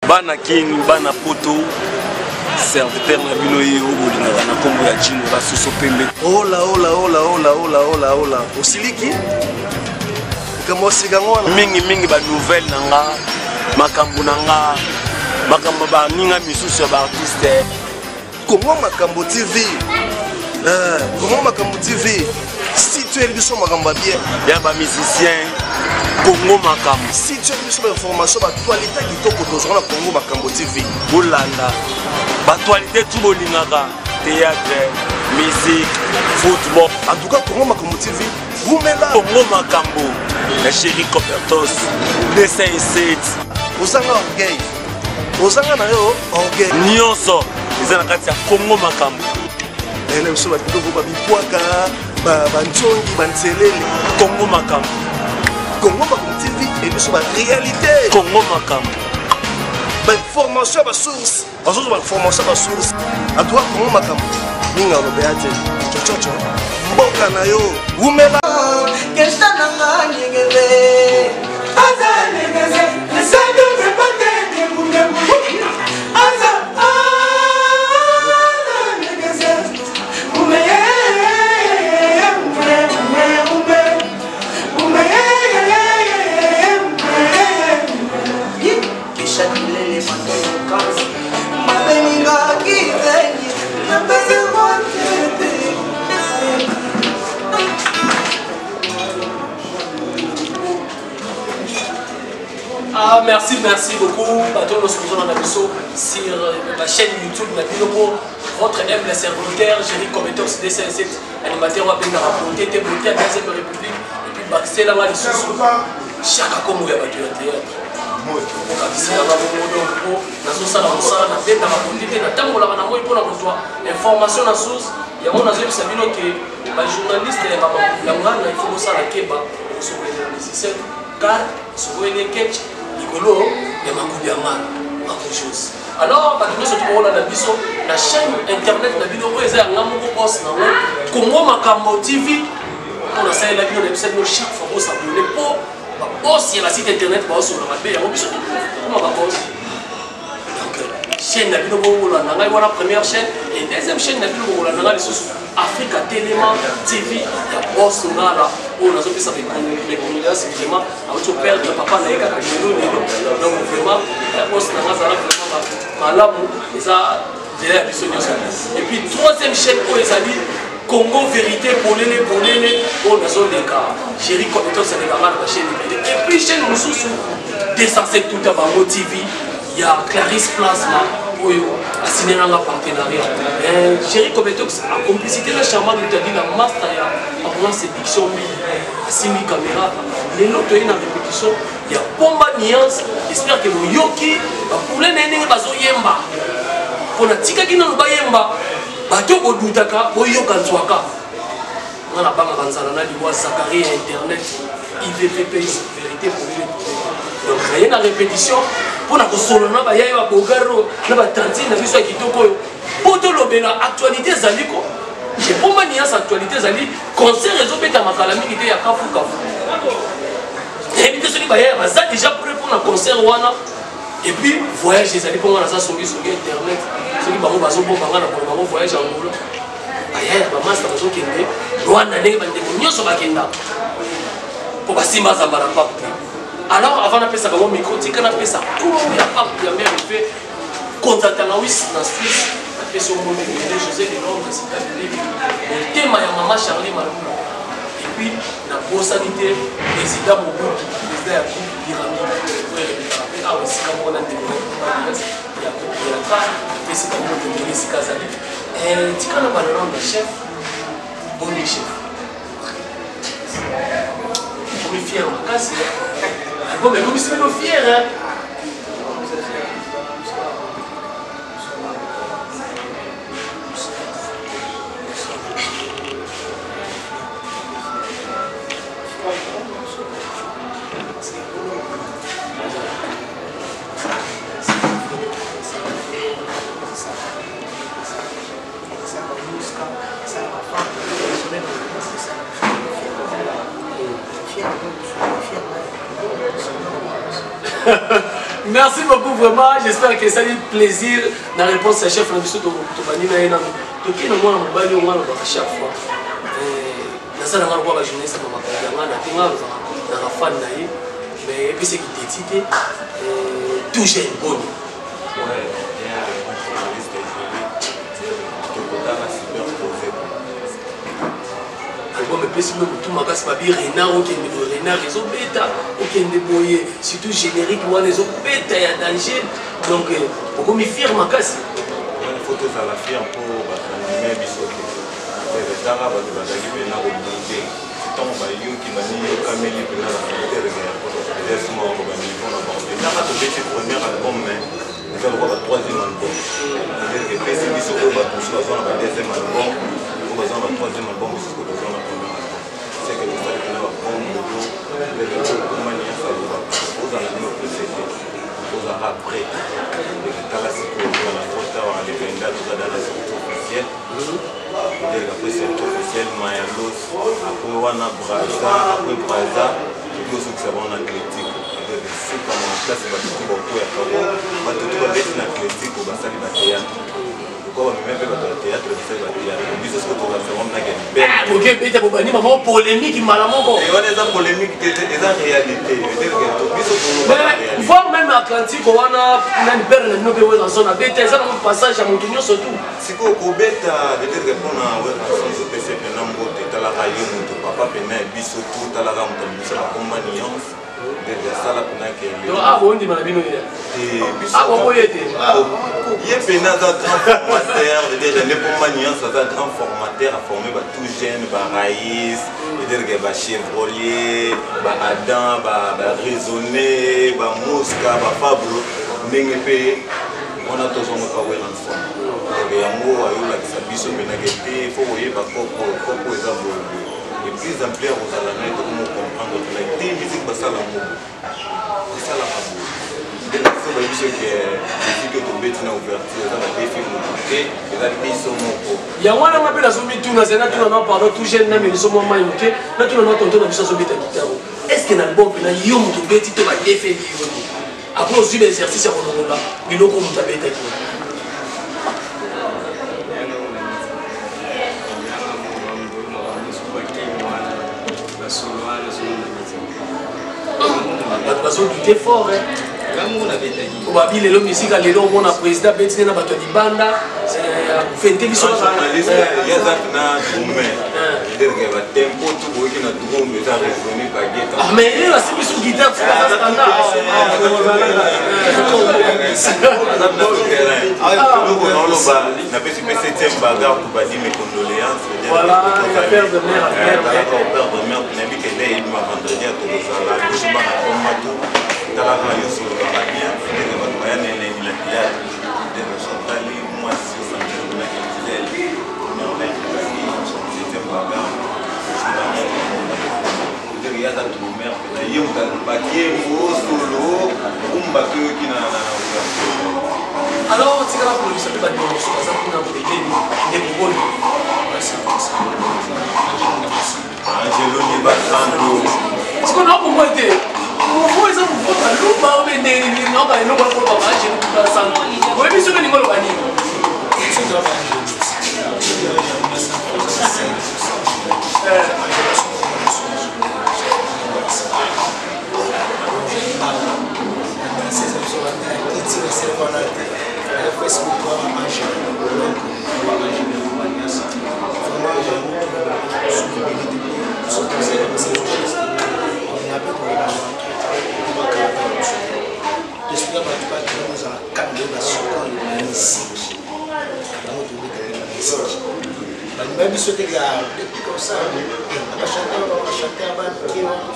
Bana kin bana poto serviteur na bino ye oyo bolingaka na nkombo ya jino la soso pembe. Ola ola ola ola ola ola ola osiliki likambo ya sika yango wana. Mingi mingi ba nouvelle na nga makambo na nga makambo baninga misusu ya baartiste. Congo Makambo TV eh, Congo Makambo TV si tu es biso makambo ya bien ya ba musicien Congo Makambo si tu es biso ba information ba actualité kitoko tozwa na Congo Makambo TV bolanda ba actualité tout bolingaka théâtre musique football en tout cas Congo Makambo TV wumela Congo Makambo la chérie Copertos 207 ozanga orgueil ozanga na yo orgueil nyonso eza na kati ya Congo Makambo na biso babiloko babipwaka banzongi banselele Congo Makambo Congo Makambo TV e biso baréalité Congo Makambo bainformation ya basource bazozwa bainformation ya basource atuka Congo Makambo mingi alobeya te cococo mboka na yo wumela Ah, merci, merci beaucoup. Bato nyonso bozolanda biso sur euh, la chaîne YouTube na bino mpo votre humble serviteur Jerry Cometox 207 animateur oyo abengaka beauté te beauté ya deuxième république et puis bakiselanga lisusu chaka kombo ya bato ya théâtre okabiselanga bongo donc mpo nazosala mosala nabendaka beauté te natambolaka na moi mpo na kozwa information na source yango nazoyebisa bino ke bajournaliste ya ngana il faut bosala keba okosokolela musicien car sokoyeli ketch likolo ya makubi ya ngana makojose. Alors bato nyonso tokolanda biso na chaîne internet na bino oyo eza ya nga moko boss nango Congo Makambo TV mpo nasalela bino nayebisa bino chaque fois bosabone mpo baboss ya basite internet baosolola mabe yango biso tokoma baboss. Donc chaîne na bino bokolanda ngai wana première chaîne et deuxième chaîne na bino bokolanda ngai lisusu Africa Telema TV ya boss ngala oyo nazopesa mes condoléances vraiment auti operdre papa na ye kaka lelo lelo. Donc vraiment ya boss na ngai azala vraiment malamu eza nzela ya biso nyonso. Et puis troisième chaîne oyo ezali Congo Vérité polele polele oyo nazoleka Jerry Compétence alekanga na bachaîne ebele. Et puis chaîne mosusu 207 tuta bango TV ya Clarisse Plasma oyo asinelanga partenariat. Jerry Compétence a complicité na Charmant Lutadi na master ya ambulance séduction mbili asimbi caméra lelo toye na répétition ya Pomba Nuance. J'espère que boyoki bapoule na ye ndenge bazoyemba mpo natikaki nano bayemba bato bodutaka boyoka nzwaka nga nabangaka nzala na liwa Zakari ya internet IVPP vérité polele. Donc naye na répétition mpo na kosolola na bayai ba bogaro na batantine na biso ya kitoko oyo mpo tolobela actualité ezali ko Pomba Nuance actualité ezali concert ezobetama kala mingi te ya kafu kafu nayebi te soki bayaya baza déjà prêt mpo na concert wana. Et puis voyage ezali mpo nga naza songisongi internet soki bango bazobomba nga na kolo bango voyage ya Angola bayaya bamasta bazokende Rwanda ndenge bandeko nyonso bakendaka mpo basimba zamba na pape te. Alors avant napesa bango micro tika napesa kombo ya pape ya mare mpe konza tangawis na Suisse napesi yo mbote ebele José de Londres sika bileli motema ya mama Charlie Malula. Et puis nabosani te président Mobutu président ya groupe Pyramide oyo elobelaka mpe awa esika moko na ndeko ya groupe théâtral apesi bango moto ebele esika azali. Tika na bana nano na chef boni chef okomi fier makasi album ekomisi bino fier hein? Merci beaucoup vraiment, j'espère que ça dit plaisir na réponse ya chef na biso tobandi na ye nano. Toke na mwana mobali oyo ngana alobaka chaque fois. Eh, nasala nga lokola bajournaliste ma makambo ya nga na te nga alobaka naka fan na ye mais epesaki teti te eh, tout jeune boni. Ouais, bien, le grand journaliste tokotaka super posé. Album epesi bino motu makasi babi renard okende boye renard ezobeta okende boye surtout générique wana ezobeta ya danger donc euh, okomi fier makasi. Wana faut tozala fier mpo bato bandima biso te ezaka bato bazalaki mpena kobunde ntango bayoki baniyokameli mpena na terre eza suma bango baniveau na bango ezaka tobeti premier album mais eza lokola ba troisième album c'est-à-dire epesi biso oyo bato mosusu bazwa na ba deuxième album oyo bazwa na ba troisième album mosusu ko tozwa na premier album c'est que tosali mpena ba bon boulot okoma nyonso alobaka ozala bino presse te ozalaka prêt tala sikoyo oza na trop tard wana le 24 toza dans la sortie officielle peut-être après sortie officielle mayalos après wana braza après braza toki osukisa bango na atletico suka na place bato tu bakweyaka po bato tu babeti na atletico basali bateatre lokola bameme mpe bato ya teatre basali bateatre biso soki tokakisa bango mnake oke beta bobandi mama polémique mbala moko eh, wana eza polémique te eza réalité biso voir même atlantique wana nani pere na bino mpe werrason abeta eza nango passage ya moto nyonso tout Sikoyo kobeta peut-être pona Werrason topesi ye pena mbote talaka ye moto papa pena ya biso tout talaka moto abimisa ba komba nuance ndenge asala pena ke donc ah bondima na bino ye ah boboye te ye pena aza grand formateur déjà nde komba nuance aza grand formateur aforme ba tout jeune ba Raïs peut-être que ba Chevrolet ba Adam ba raisonné ba Mosca ba Fabro ndenge mpe wana tozonga pa Werrason donc yango ayolakisa biso mpenake te fo koyeba koko koko eza boye boye et plus en plus akozala naye tokomo comprendre tolaki te musique basala yango esalaka boye nde na biso bayebi biso ke musique oyo tobeti na ouverture eza badefi moto te eza biso moko yango wana nga mpe nazomituna zali natuna na pardon tout jeune na meliso mwa mai moke natuna na tonto na biso azobeta gitaro est ce que na album mpena yo moto obeti to badefeli yo Après ozwi ba exercice ya kolongola biloko moto abetaki. Bato bazodute fort obabi lelo misika lelo omona président abeti nde na bato ya libanda fente biso batempo tu boyoki na drum eza raisonne baguette ah, mais ye asimbi su guitare eloko naoloba napesi mpe septième bagarre tobadi mes condoléances père de mère nayebi kende eyebima vendredi ya tokozala biso bana komba to talaka yo sololaka bien ndenge bato baya na elengi na théâtre ndenge chantali mwasi osantir kuna gisele merveille septième bagarre ye aza drummer mpenza ye moto bakembo solo rumba toyoki na alors tikala kolobisa mpe bandeko mosusu baza kuna pembeni ndeko boni angeloni basanto sikoyo naokombo ete mouvement eza mouvement baluba obe ndenge nini naoka eloko nakoloba baangelo basanto oyebi soki elingi oloba nini Tosuka bato bato kozala kanda basikoyo miziki yango tobetaka na miziki balinga biso te ya depuis comme ça bachanteur bachanteur bamike wana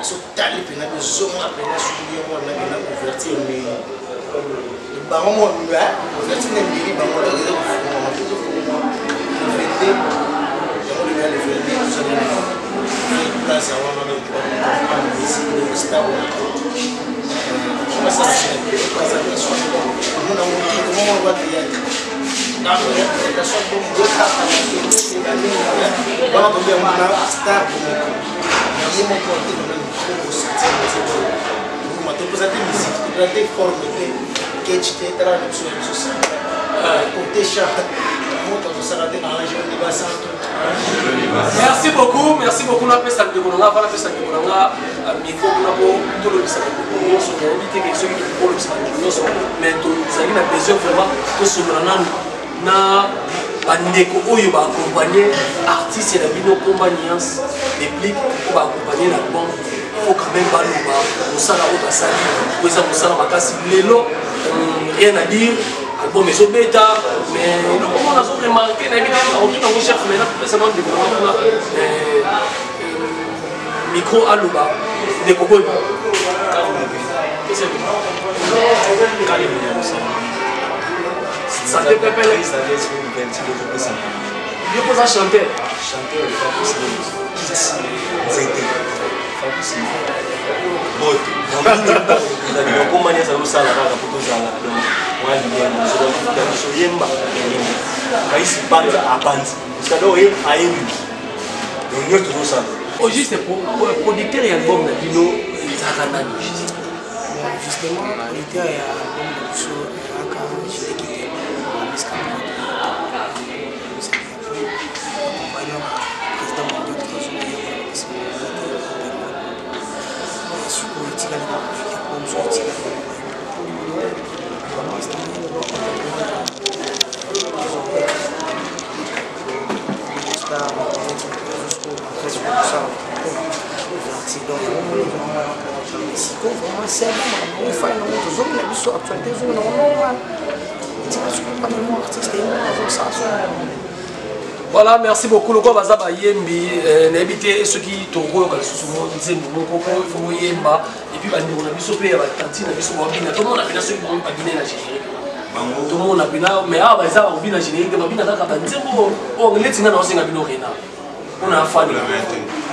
sotali mpena tozonga mpena soki ye wana mpena ouverture emei bango mo ouverture na emei bango donc eza kofungwama tozofungwa le 22 yango lela le 22 tozali na place wana donc comprendre musique donc star wana tobenga na star moko ye moko te Topresente musique, topresente forme te, ketch te, tala na biso na biso santa. Côté chant, moto azosaka te arrangement de basanto. Merci beaucoup, merci beaucoup. Napesa ndeko na nga, ava napesa ndeko na nga micro kuna po tolobisa bandeko nyonso. Nayebi te ke soki tokolobisa bandeko nyonso, mais tozali na besoin vraiment tosolola nanu na bandeko oyo baaccompagne artiste na bino Komba Nuance Deplick, oyo baaccompagne na album. Il faut quand même baloba mosala oyo basali, po eza mosala makasi. Lelo rien à dire, album ezobeta, mais eloko moko nazo remarke, nayebi te akotuna yango chef, mais napesa nano ndeko nanga kuna micro aloba. Ndeko boni? Santé pepele. Yo mpoza chanteur. Chanteur nzete moto nakomani azali osala kaka po tozala donc mwa liena biso yemba yemba kaisi panza apanzi osada oye ayembi donc nyonso tozosala. Au juste, producteur ya album na bino ezalaka nani juste? Bon, justement, producteur ya album na biso ezalaka Jileki Tema, Miska accompagnant président mondial sikoyo etikali kaka mosusu etikali. Sikoyo vraiment c'est bon, makambo efali nango, tozongi na biso actualité, ezongi nango normal, etika sikoyo pamemo artiste ye moko azosala so. Voilà, merci beaucoup. Lokola baza bayembi, nayebi te soki tokoyoka lisusu mo nzembo moko po ifo boyemba, et puis bandeko na biso mpe ya batantine na biso babina, tomona mpena soki bango babine na générique, tomona mpena. Mais awa baza bakobina générique te, babina kaka banzembo oyo neti nga naosenga bino renard mpona afani,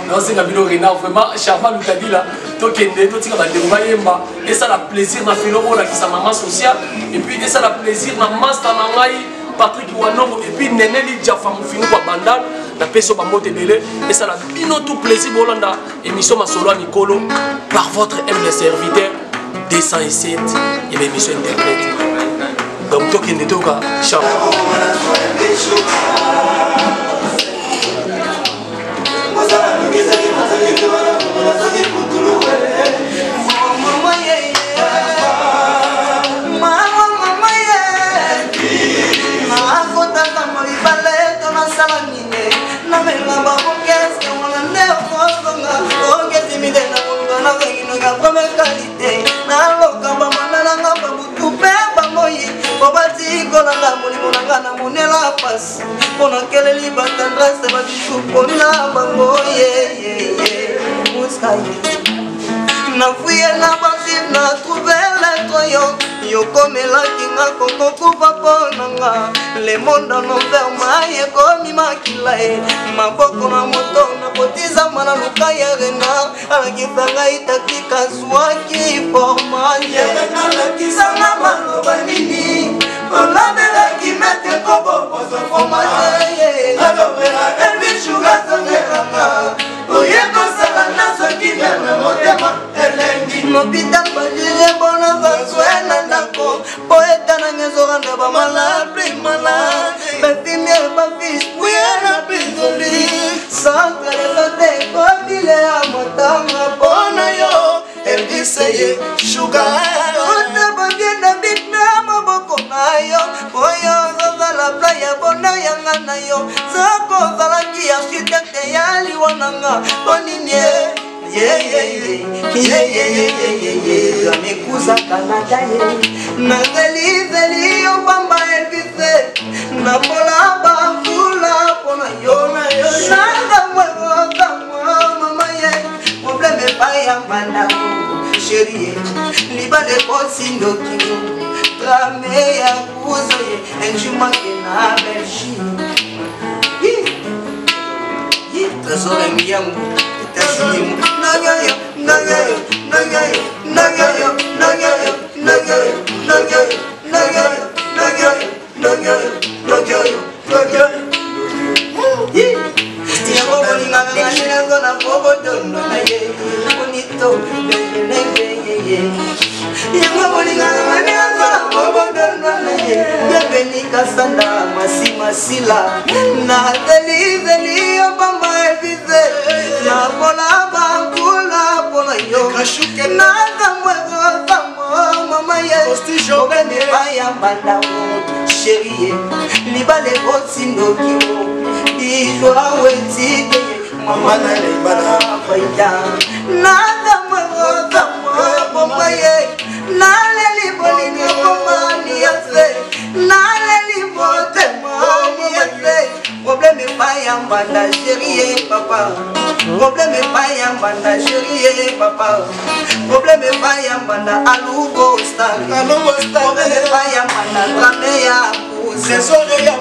naosenga bino renard vraiment. Charma Lutadila, tokende totika bandeko bayemba, esala plaisir na filo oyo olakisa mama sociale, et puis esala plaisir na master na ngai Patrick Wanongo, et puis Neneli Jafa Mufinu kwa Bandal, napesi yo bambote ebele. Esala bino tout plaisir bolanda émission Masolo ya Mikolo par votre humble serviteur 207 ya baémission internet. Donc tokende toyoka chant. Naloka bamana nanga babutu mpe bamoi po batikolanga molimo nanga na monela pasi mpo nakeleli batendresse babisu mpona bango yeyeye muskaye nafuye na basi na trouve lettre yo yokomelaki nga kokokufa mpo nanga le monde en envers mai ekomi makila e maboko na moto nakotizama na luka ya renard alakisa ngai taktika azwaki formage alakisanga maloba nini olabelaki mete kobokozwa fromage alobela elvishuga zongelanga oye kosala nazwaki meme motema elengi mopita bajuge bona bazwe na ndako po etananga ezokanda bamalade malade bafimie bafise puye na pizoli centre de santé kobile ya motanga mpona yo elviseye shuga ota babie na bik na maboko na yo oyo ozozala pla ya bona yanga na yo soko ozalaki architecte ya liwa nanga mpo nini amekuza Kanada ye nazelizeli yo pamba Elvise nabola bamvula mpona yo nangamweokamwa mama ye problème epai ya mbandako chérie libala ekosi ndoki trame ya kuzo ye enjumake na Belgique trésor emiyango États-Unis nangayo nangayo nangayo nangayo nangayo nangayo nangayo nangayo nangayo nangayo nangayo nangayo yango bolingaka ngai nango na bobotondo na ye bonito yeye. kasanda masimasila natelizeli yo pamba evize nakola bambula mpona yo nazamwekosambo mama ye obemeba ya mbandao sherie libala ekotindoki lijwa wetike mama na libala faida nazamwekosambo bomba ye naleli bolingo bomani ya se naleli motema ya se problème epai ya mbanda sherie papa problème epai ya mbanda sherie papa problème epai ya mbanda alubo star problème epai ya mbanda drame ya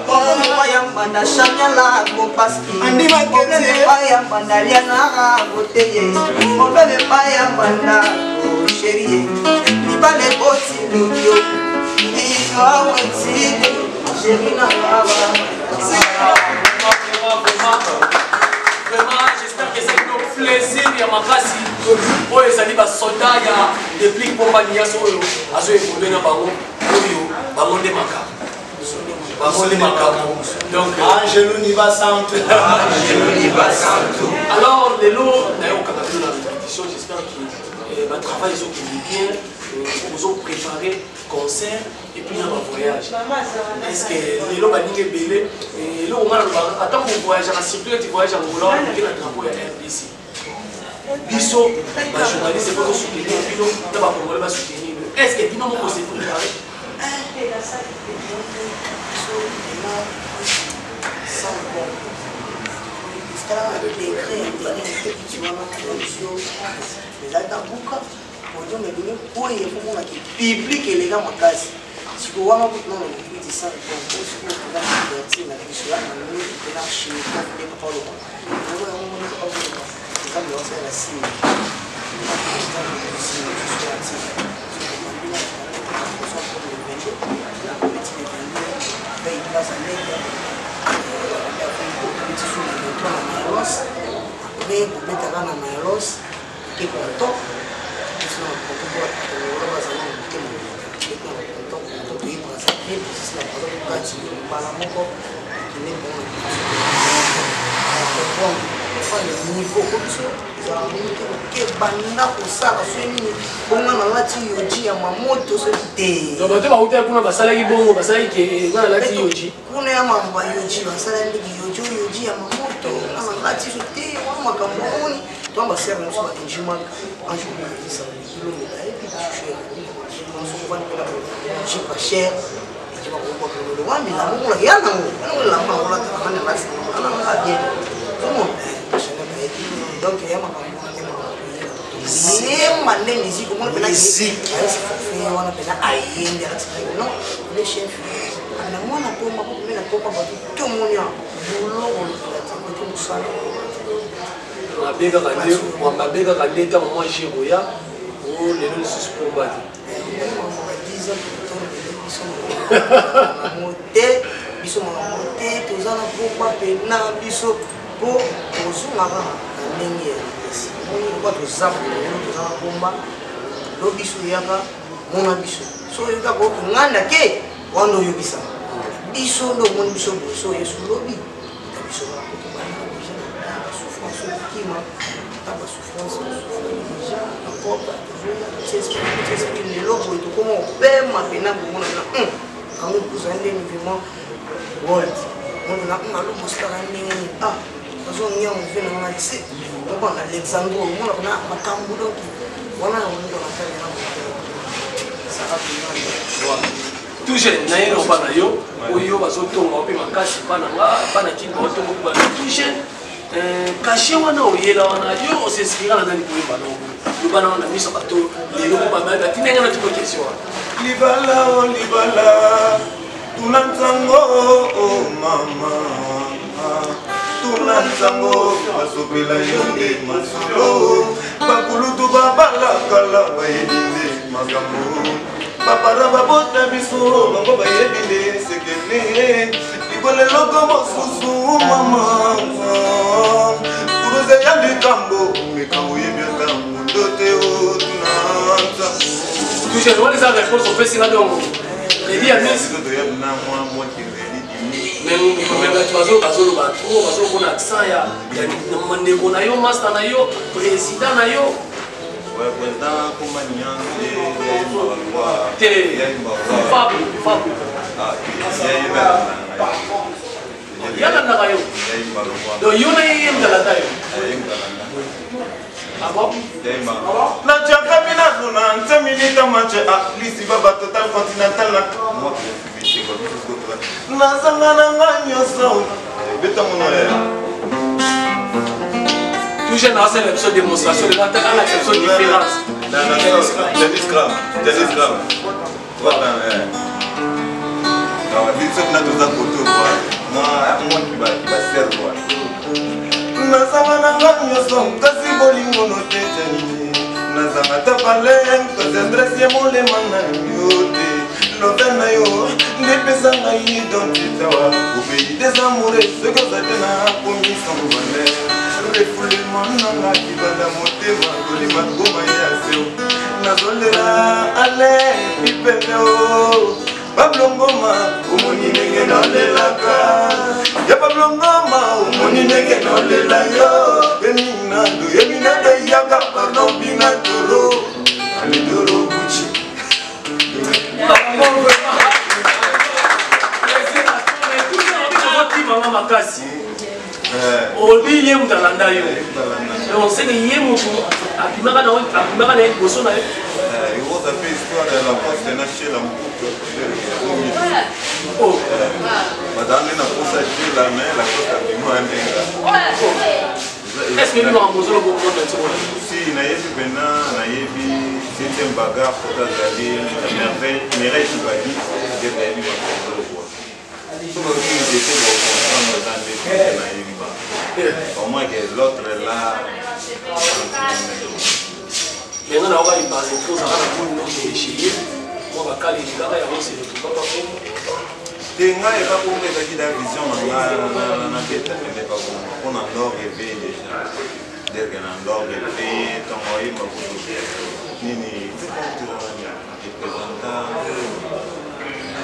problème epai ya mbanda chamiala kopaski problème epai ya mbanda lianara boteye problème epai ya mbanda sherie libala ekoti lobio liawetide sheri na ngaba. Vraiment, j'espère que c'est un plaisir ya makasi oyo ezali basoldat ya deplik pomba niaso oyo azo évolue na bango oyo bango nde makambo bango nde makambo donc Angelo Niva Santo. Angelo Niva Santo. Alors lelo nayokaka bino na répétition, j'espère que batravail ezokende bien, ozo préparer concert et puis na bavoyage. Est ce que lelo baninga ebele eloko nga nalobaka ata kovoyageaka, surtout neti voyage ya Angola wana oke na drapeau ya RDC, biso bajournaliste po tosoutenir bino na bacongolais basoutenir bino. Est ce que bino moko se préparé? Ezali na buka podium ebimi oyo efomonaki public eleka makasi. Sikoyo wana kutu nano lokuti sans bon, sikoyo toza na ouverture na biso ya na mingi mpena chimika nde papa oloba yango yango moni papa oloba nzambe wasalela sima kobetaka na Mairos ke content biso na content mpo bato bazala na motema beta na content content toye Brazzaville tosisi na Brazzaville tokati mbala moko tokende bongo na comprendre comprendre niveau po biso ezala bongo te oke banda kosala soki nini bonga na lati yoji ya mamoto soki te. Donc bato bautaki kuna basalaki bongo, basalaki ke nga nalati yoji. Kuna ya mambo ya yoji basala ndenge yoji oyo yoji ya mamoto nga na lati so te wana makambo omoni to basere na biso ba injima ange koyebisa bilongo bayebi bishushu ya soko vani mpena jipa cher ejima kokokololo wana milambo mona ya nango wana elamba olataka wana elati wana nanga bien omona chanel bayebi. Donc ya makambo wana nde makambo toyeba nde musique omona mpena ayesi forfait wana mpena ayembi alati non le chef na mwana pomba po pembe na pomba bato tomoni awa boloko lokola te kote mosala. Mabe kaka nde mabe kaka nde ntango mwa jero ya o lelo lisusu pomba te. Biso te, biso makambo te, toza na pomba mpena biso mpo tozongaka na ndenge ya esi omoni lokwa toza bololo toza na pomba lo biso eyaka mona biso so oyoki kaka oki nganda ke wana oyokisaka biso nde omoni biso boye so yesu lobi ta biso kotobanda deja na basouffrance okokima ta basouffrance osouffrir deja encore tozoya totia esprit lelo boye tokoma opema mpena bomona na kango kozala ndenge vraiment world mona alobositaka ndenge nini ah azongia move na nga ti moko na Alexandro omona kuna makambo donc wana yango moko na tali na saka pena. Tout jeune na ye loba na yo oyo bazotonga mpe makasi mpa na nga mpa na kini baotonga mpe bato tout jeune cachet wana oyela wana yo osespira na nani koyeba nango loba na na miso bato lelo mpo batindenge na tiko question wana. Libala o libala tuna nsango o mama tuna nsango bazopela yo nde masolo bakulutu babalakala bayebi nde makambo bapara babota biso bango bayebi nde sekele libola eloko mosusu mama kuruze ya likambo meka oyebi ata mondo te o tuna nsango. Toujours wana eza réponse opesi nga donc Lady Amis. Mais bato bazo bazoloba trop, bazomona accent ya ndeko na yo, master na yo, président na yo. Ouais, président Komba Nyanzi, Te, Fabou, Fabou. Ah, ya Yalandaka yo. Donc yo na ye ye mutalanda yo. Ah bon? Natiaka minato na nse minita mache alisi baba total continental na nazanga na nga nyonso beta mono ya Toujours dans cette émission démonstration, le matin, à la question différence. Tennis gram, tennis gram. Biso mpena toza koto mwa kibaser kua nazanga na nga nyonso kasi bolingo notetani nazanga ta pale kasi adrese ya molema na yo te love na yo ndepesa ngai identité wa obei des amoureux soki oza te na komi sans valeur refoulement na nga kibanda motema tolima goma ya seo nazolela ale pipeme o Pablo Ngoma omoni ndenge nalelaka ya Pablo Ngoma omoni ndenge nalela yo eminado eminado eyaka pardon bina toro aletoro buchi. Mama makasi olobi ye moto alanda yo, oseke ye moto abimaka na ye liboso na yo. Ekoza mpe histoire ya Lacoste na Shela Mokutu. Bazala nde na posa Shela, mais Lacoste abima ndenga. Est-ce que makambo ozoloba omona ntiona? Si, nayebi mpena, nayebi septième bagarre kota azali merveille Mireille Kibadi nde nayebi makambo ozoloba. Soki oyoki nzete bocomprendre eza nde te nayebi ba au moins que l'autre là. Maintenant nayoka libanze trop, ozalaka na moni nokende chez ye mwa bakala elekaka yango se retrouva bakongo te. Ngai eka kongo ezalaki da vision na nga nabeta pene bakongo mpo na ndor reve déjà derke na ndor reve ntango oyemba kutu nini représenta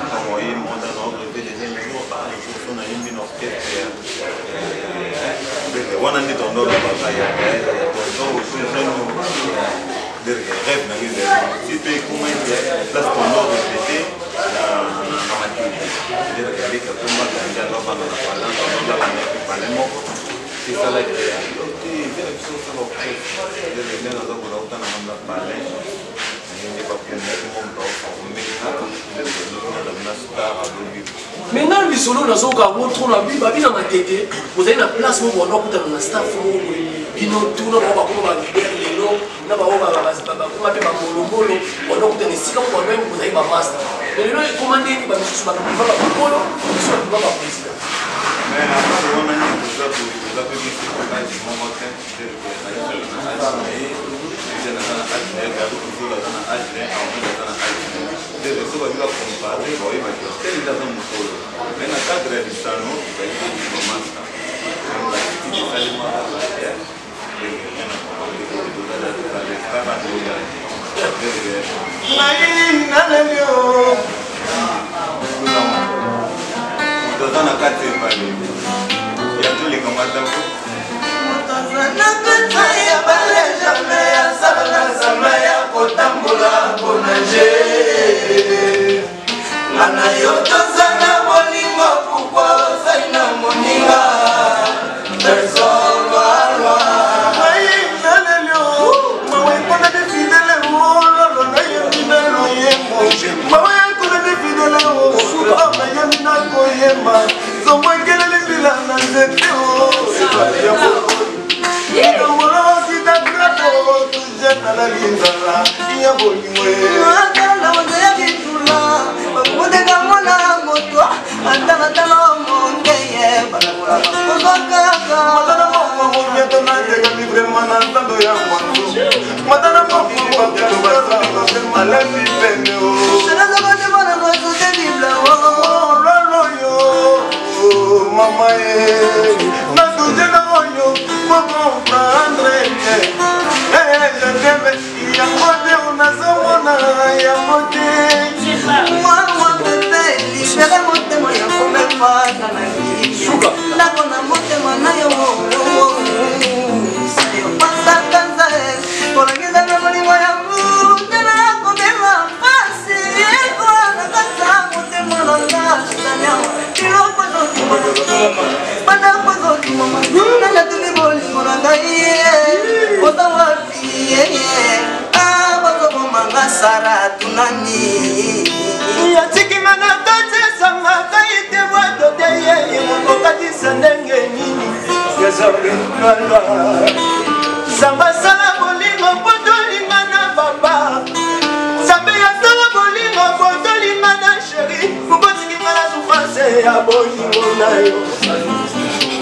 ntango oyemba wana na reve déjà un jour, ah, un jour so nayembi na orchestre wana nde tondo olobaka ya tonton oso jeune derke rêve na ngai ezali si mpe ekoma ete place tondo répété na matili derke aleka komba ganja alobanda na palin tondolala na epe palin moko esalaki te vie na biso osala orchestre derke nde naza kola uta na ngambo ya palin ndenge bakomoko moto aforme nga derke na star alobi. Mais ngai lisolo nazoka yango trop na babi na Matete, bozali na place moko banda okutana na staff moko boye, bino tuna bango bakoma balider lelo na bango bakoma mpe bambolomolo, banda okutana esika moko banda bozali bamaster, mais lelo ekoma ndeni bamisusu babima bamokolo, misusu babima baprésident. Mais apart wana nini, toza boye, toza mpe biso age moko te. Na age na ye, aza na age na ye, Gado Kizola aza na age na ye, Armel aza na age na ye. Ndenge so babi bacompare, baoyebaki tel nde aza mokolo, mais na cadre ya lisano ezali bamasta batitide esalemaka. Ngai naleli o moto aza na kati ebale ya toleka matako. Moto aza na kati ya bale jamais azala na zama ya kotambola konage. Nga na yo toza na bolingo, pourquoi ozali na moninga personalwa? Ngai naleli o mawa ekona de fidele ololo nayembi na loyembo mawa ekona de fidele o nayembi na koyemba zombo ekeleli mbila na nzete o ebale ya likambolokitakrapo tuje nalali nzala ya bolingo. Atala ozoya bitula bakoteka mwana moto atalatala mondeye balakola bakozwa kaka. Matana moko mobiato natekami vraimen na nzando ya mwanzu matana moko bato alali pene o olaloyo mama ye natuje na oyo kokomprendre je t'aime yango te nazomona yango te. lwalwa. Nzambe asala bolingo mpo tolingana papa. Nzambe asala bolingo mpo tolingana sheri. Mokotiki nga na souffrance ya bolingo na yo.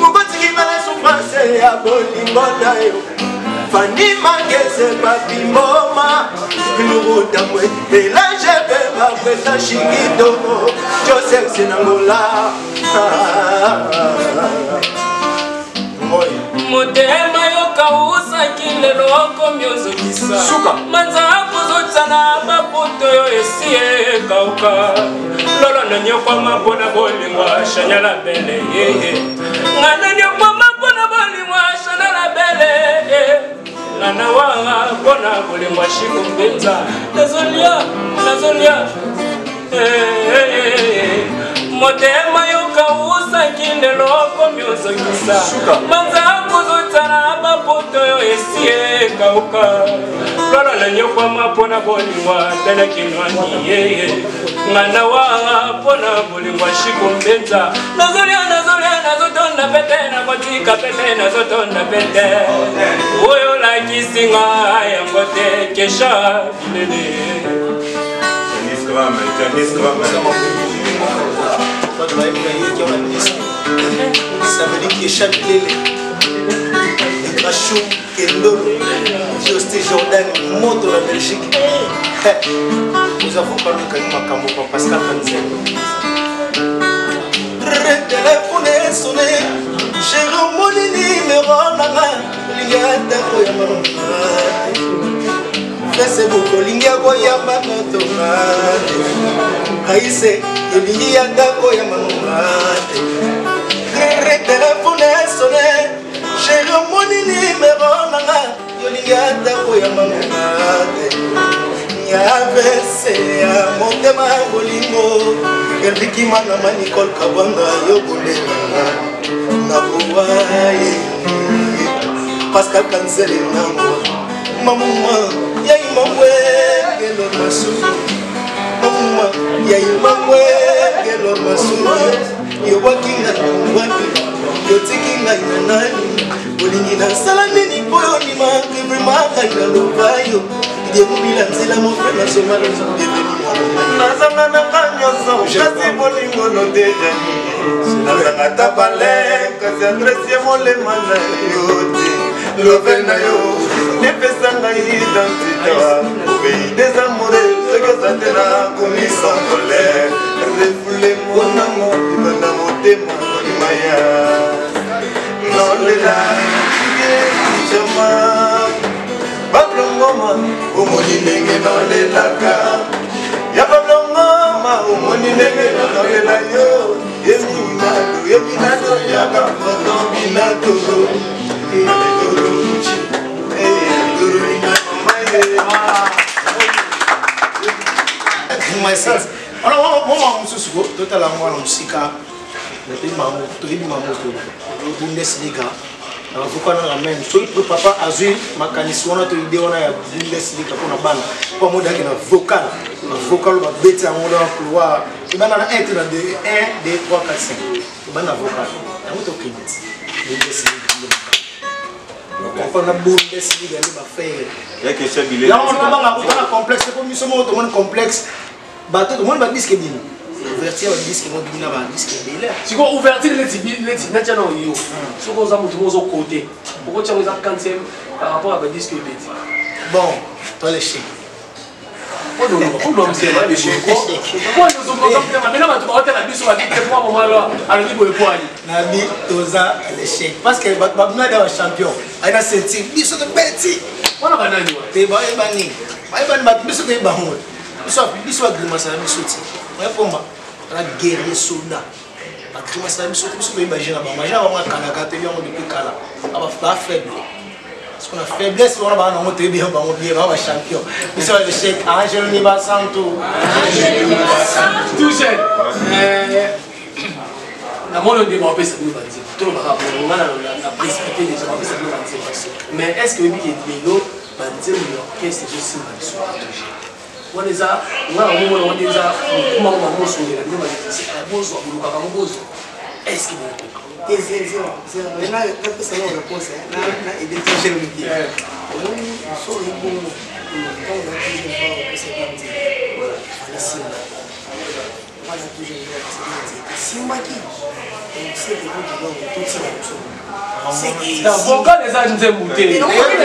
Mokotiki nga na souffrance ya bolingo na yo. Fanny Mangese Papi Mboma Lurutamwe Elange Bema Presa Shikito Joseph Senangola. Motema yokausaki lelo okomi ozokisa manzaka ozotana maputo yo esi ekauka lolo nanyokwama mpona bolingo shanyala bele nga nanyokwama mpona bolingo shanyala bele nga nawa mpona bolingo shiko mpenza nazolia nazolia. Motema yokausaki lelo okomi ozokisa manzango ozotala mapoto oyo esi ekauka lolo nanyokwama mpona bolingo tala kinwani yeye nga nawa mpona bolingo shiko mpenza nazolia nazolia nazotonda pete nakotika pete nazotonda pete oyo olakisinga yango te kesha bilele. Bato bayebi nayoki yango na disque, ça veut dire Kesha Bilele, Rachou Kendolo, Josti Jordan moto na Belgique. Oza vocal okangi makambo pa Pascal Kanzengo. Telefone esone, Jérôme, nimero nanga olingi ata koyamba Facebook, olingi akoyamba notonga aise, olingi ata koyamba nonga te. Telefone esone, Jérôme, nimero nanga olingi ata koyamba nonga te. Yavese ya motema bolingo elbikima na ma Nicole Kabwanga yo bolelanga nakowa ye Pascal Kanzele nangwa mamuma ya imamwe gelo masumu mamuma ya imamwe gelo masumu yobwaki ngai wapi, yotiki ngai na nani, olingi nasala nini mpo yondima vraimen ngai naloba yo diemobila nzela mon frère national devenu mwana. Nazanga nanga nyonso kasi bolingo no te jani, nazanga ta pale kasi adresse ya molema na yo te, love na yo nepesa ngai identité obei des amoureux soki oza te na komi sans colère refoule monango libanda motema kolima ya nolela jama Pablo Ngoma omoni ndenge nolelaka ya Pablo Ngoma omoni ndenge nolela yo yeminado yeminado yaka moto minato Wana moma mosusu totala yango wana mosika, toyebi makambo to Bundesliga na bavoka nanga meme soki papa azwi makanisi wana to ide wana ya Bundesliga mpona bana mpo amodaki na vocal na vocal oyo babeti yango na couloir ebanda na 1 te na 2 1 2 3 4 5 ebanda na vocal yango tokende ti Bundesliga comprendre na Bundesliga nde bafere yango tobanga kutana complexe po miso moko tomoni complexe bato tomoni badisque ebimi ouverture ya badisque mo bimi na badisque ebele. Sikoyo ouverture neti neti natia na yo soki oza motu mo ozokote okotia yango eza quantième par rapport à badisque ebeti. Bon, toi l'échec. Mena bato baotela biso babite mwa momalo alobi boye poani. Nabi toza l'échec parce que bato babima da bachampion ayi na ceinture biso tobeti. Wana banani? Te bayebani bayebani bato biso toyebi bango biso biso bagrimasa na biso ti oya pomba ala guerrier soldat bagrimasa na biso te biso toyebi baje na bango baje na bango akalaka toyebi yango depuis kala bafaible parce qu'on a faiblesse wana baa nango toyebi yango bango bien baa bachampion biso ba l'échec Angeloni Basantu. Tout jeune namoni nde bapesa bino banzembo tolobaka bongo nga na précipité déjà bapesa bino banzembo, mais est ce que oyebi ke lelo banzembo ya orchestre ezosimba biso toujours wana eza nga na omomona wana eza mokuma ngo bango osongela bino balekisi bozwa bolukaka ngo bozwa. Est ce que bokokoka? Napesa na réponse na identité moke. Omoni so ebongo ntango na toujours opesaki nzela, fale simba wana, toujours opesaki nzela, esimbaki. Seke totika biso. Vocal eza nzembo te,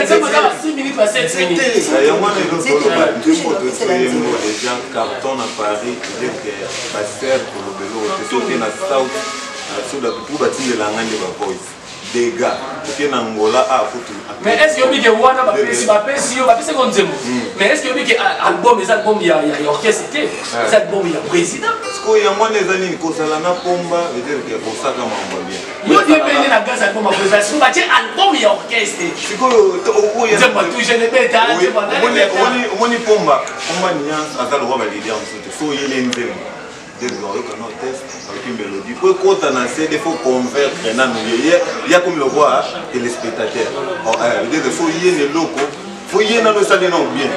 nzembo eza ba 6 minutes, ba 7 minutes. Yango wana elokoloba nzembo toyembo déjà carton na Paris, dire que baser koloba eloko te. Soki na South na po batindelanga nde bavoice dega, oke na Angola a kutu. Mais est ce que yobi ke wana bapesi yo, bapesi ko nzembo, mais est ce que yobi ke album eza album ya orchestre te, eza album ya président? Sikoyo yango wana eza nini? Kozala na pomba veut dire ke kosaka mambo bien. Yo die pende na gaz, album ya président, sikoyo batie album ya orchestre. Sikoyo nzembo ya tout jeune ebeta. Omoni pomba, pomba nuance aza lokwa baleader mosusu te. So oyele nzembo, oyoka no test, oyoki mélodie po ekota na CD, faut convaincre nanu ye. Ya komi lokwa téléspectateur, veut dire faut ye na eloko, faut ye nano esali nano bien.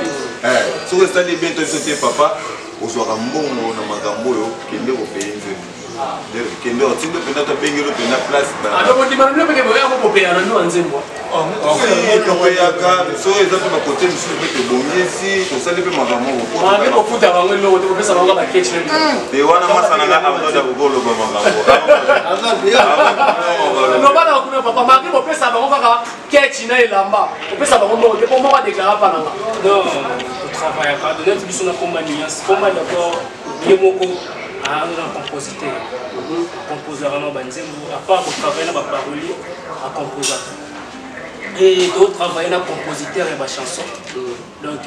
Soki esali bien to biso te, papa ozwaka mbongo na makambo oyo, kende kopeye nzembo, kende otindo mpenza, tobengeli mpenza place. Ondimana bino peke boya kokopeya na bino ya nzembo? Topeyaka, soki eza mpe bakote mosusu mpe tobongisi, tosali mpe makambo. Mpe kofuta bango eloko te, kopesa bango baketch. Te, wana masana nga Arnold akokoloba makambo. Loba na kuna papa, malgré kopesa bango kaka ketch na elamba, kopesa bango mbongo te, mpo moko adeklara mpa nanga. Non, totravaillaka neti biso na komba nuance. Komba d'abord ye moko aza compositeur, acomposaka na banzembo. À part kotravaille na baparolier, acomposaka et totravaille na compositeur ya bachanson, donc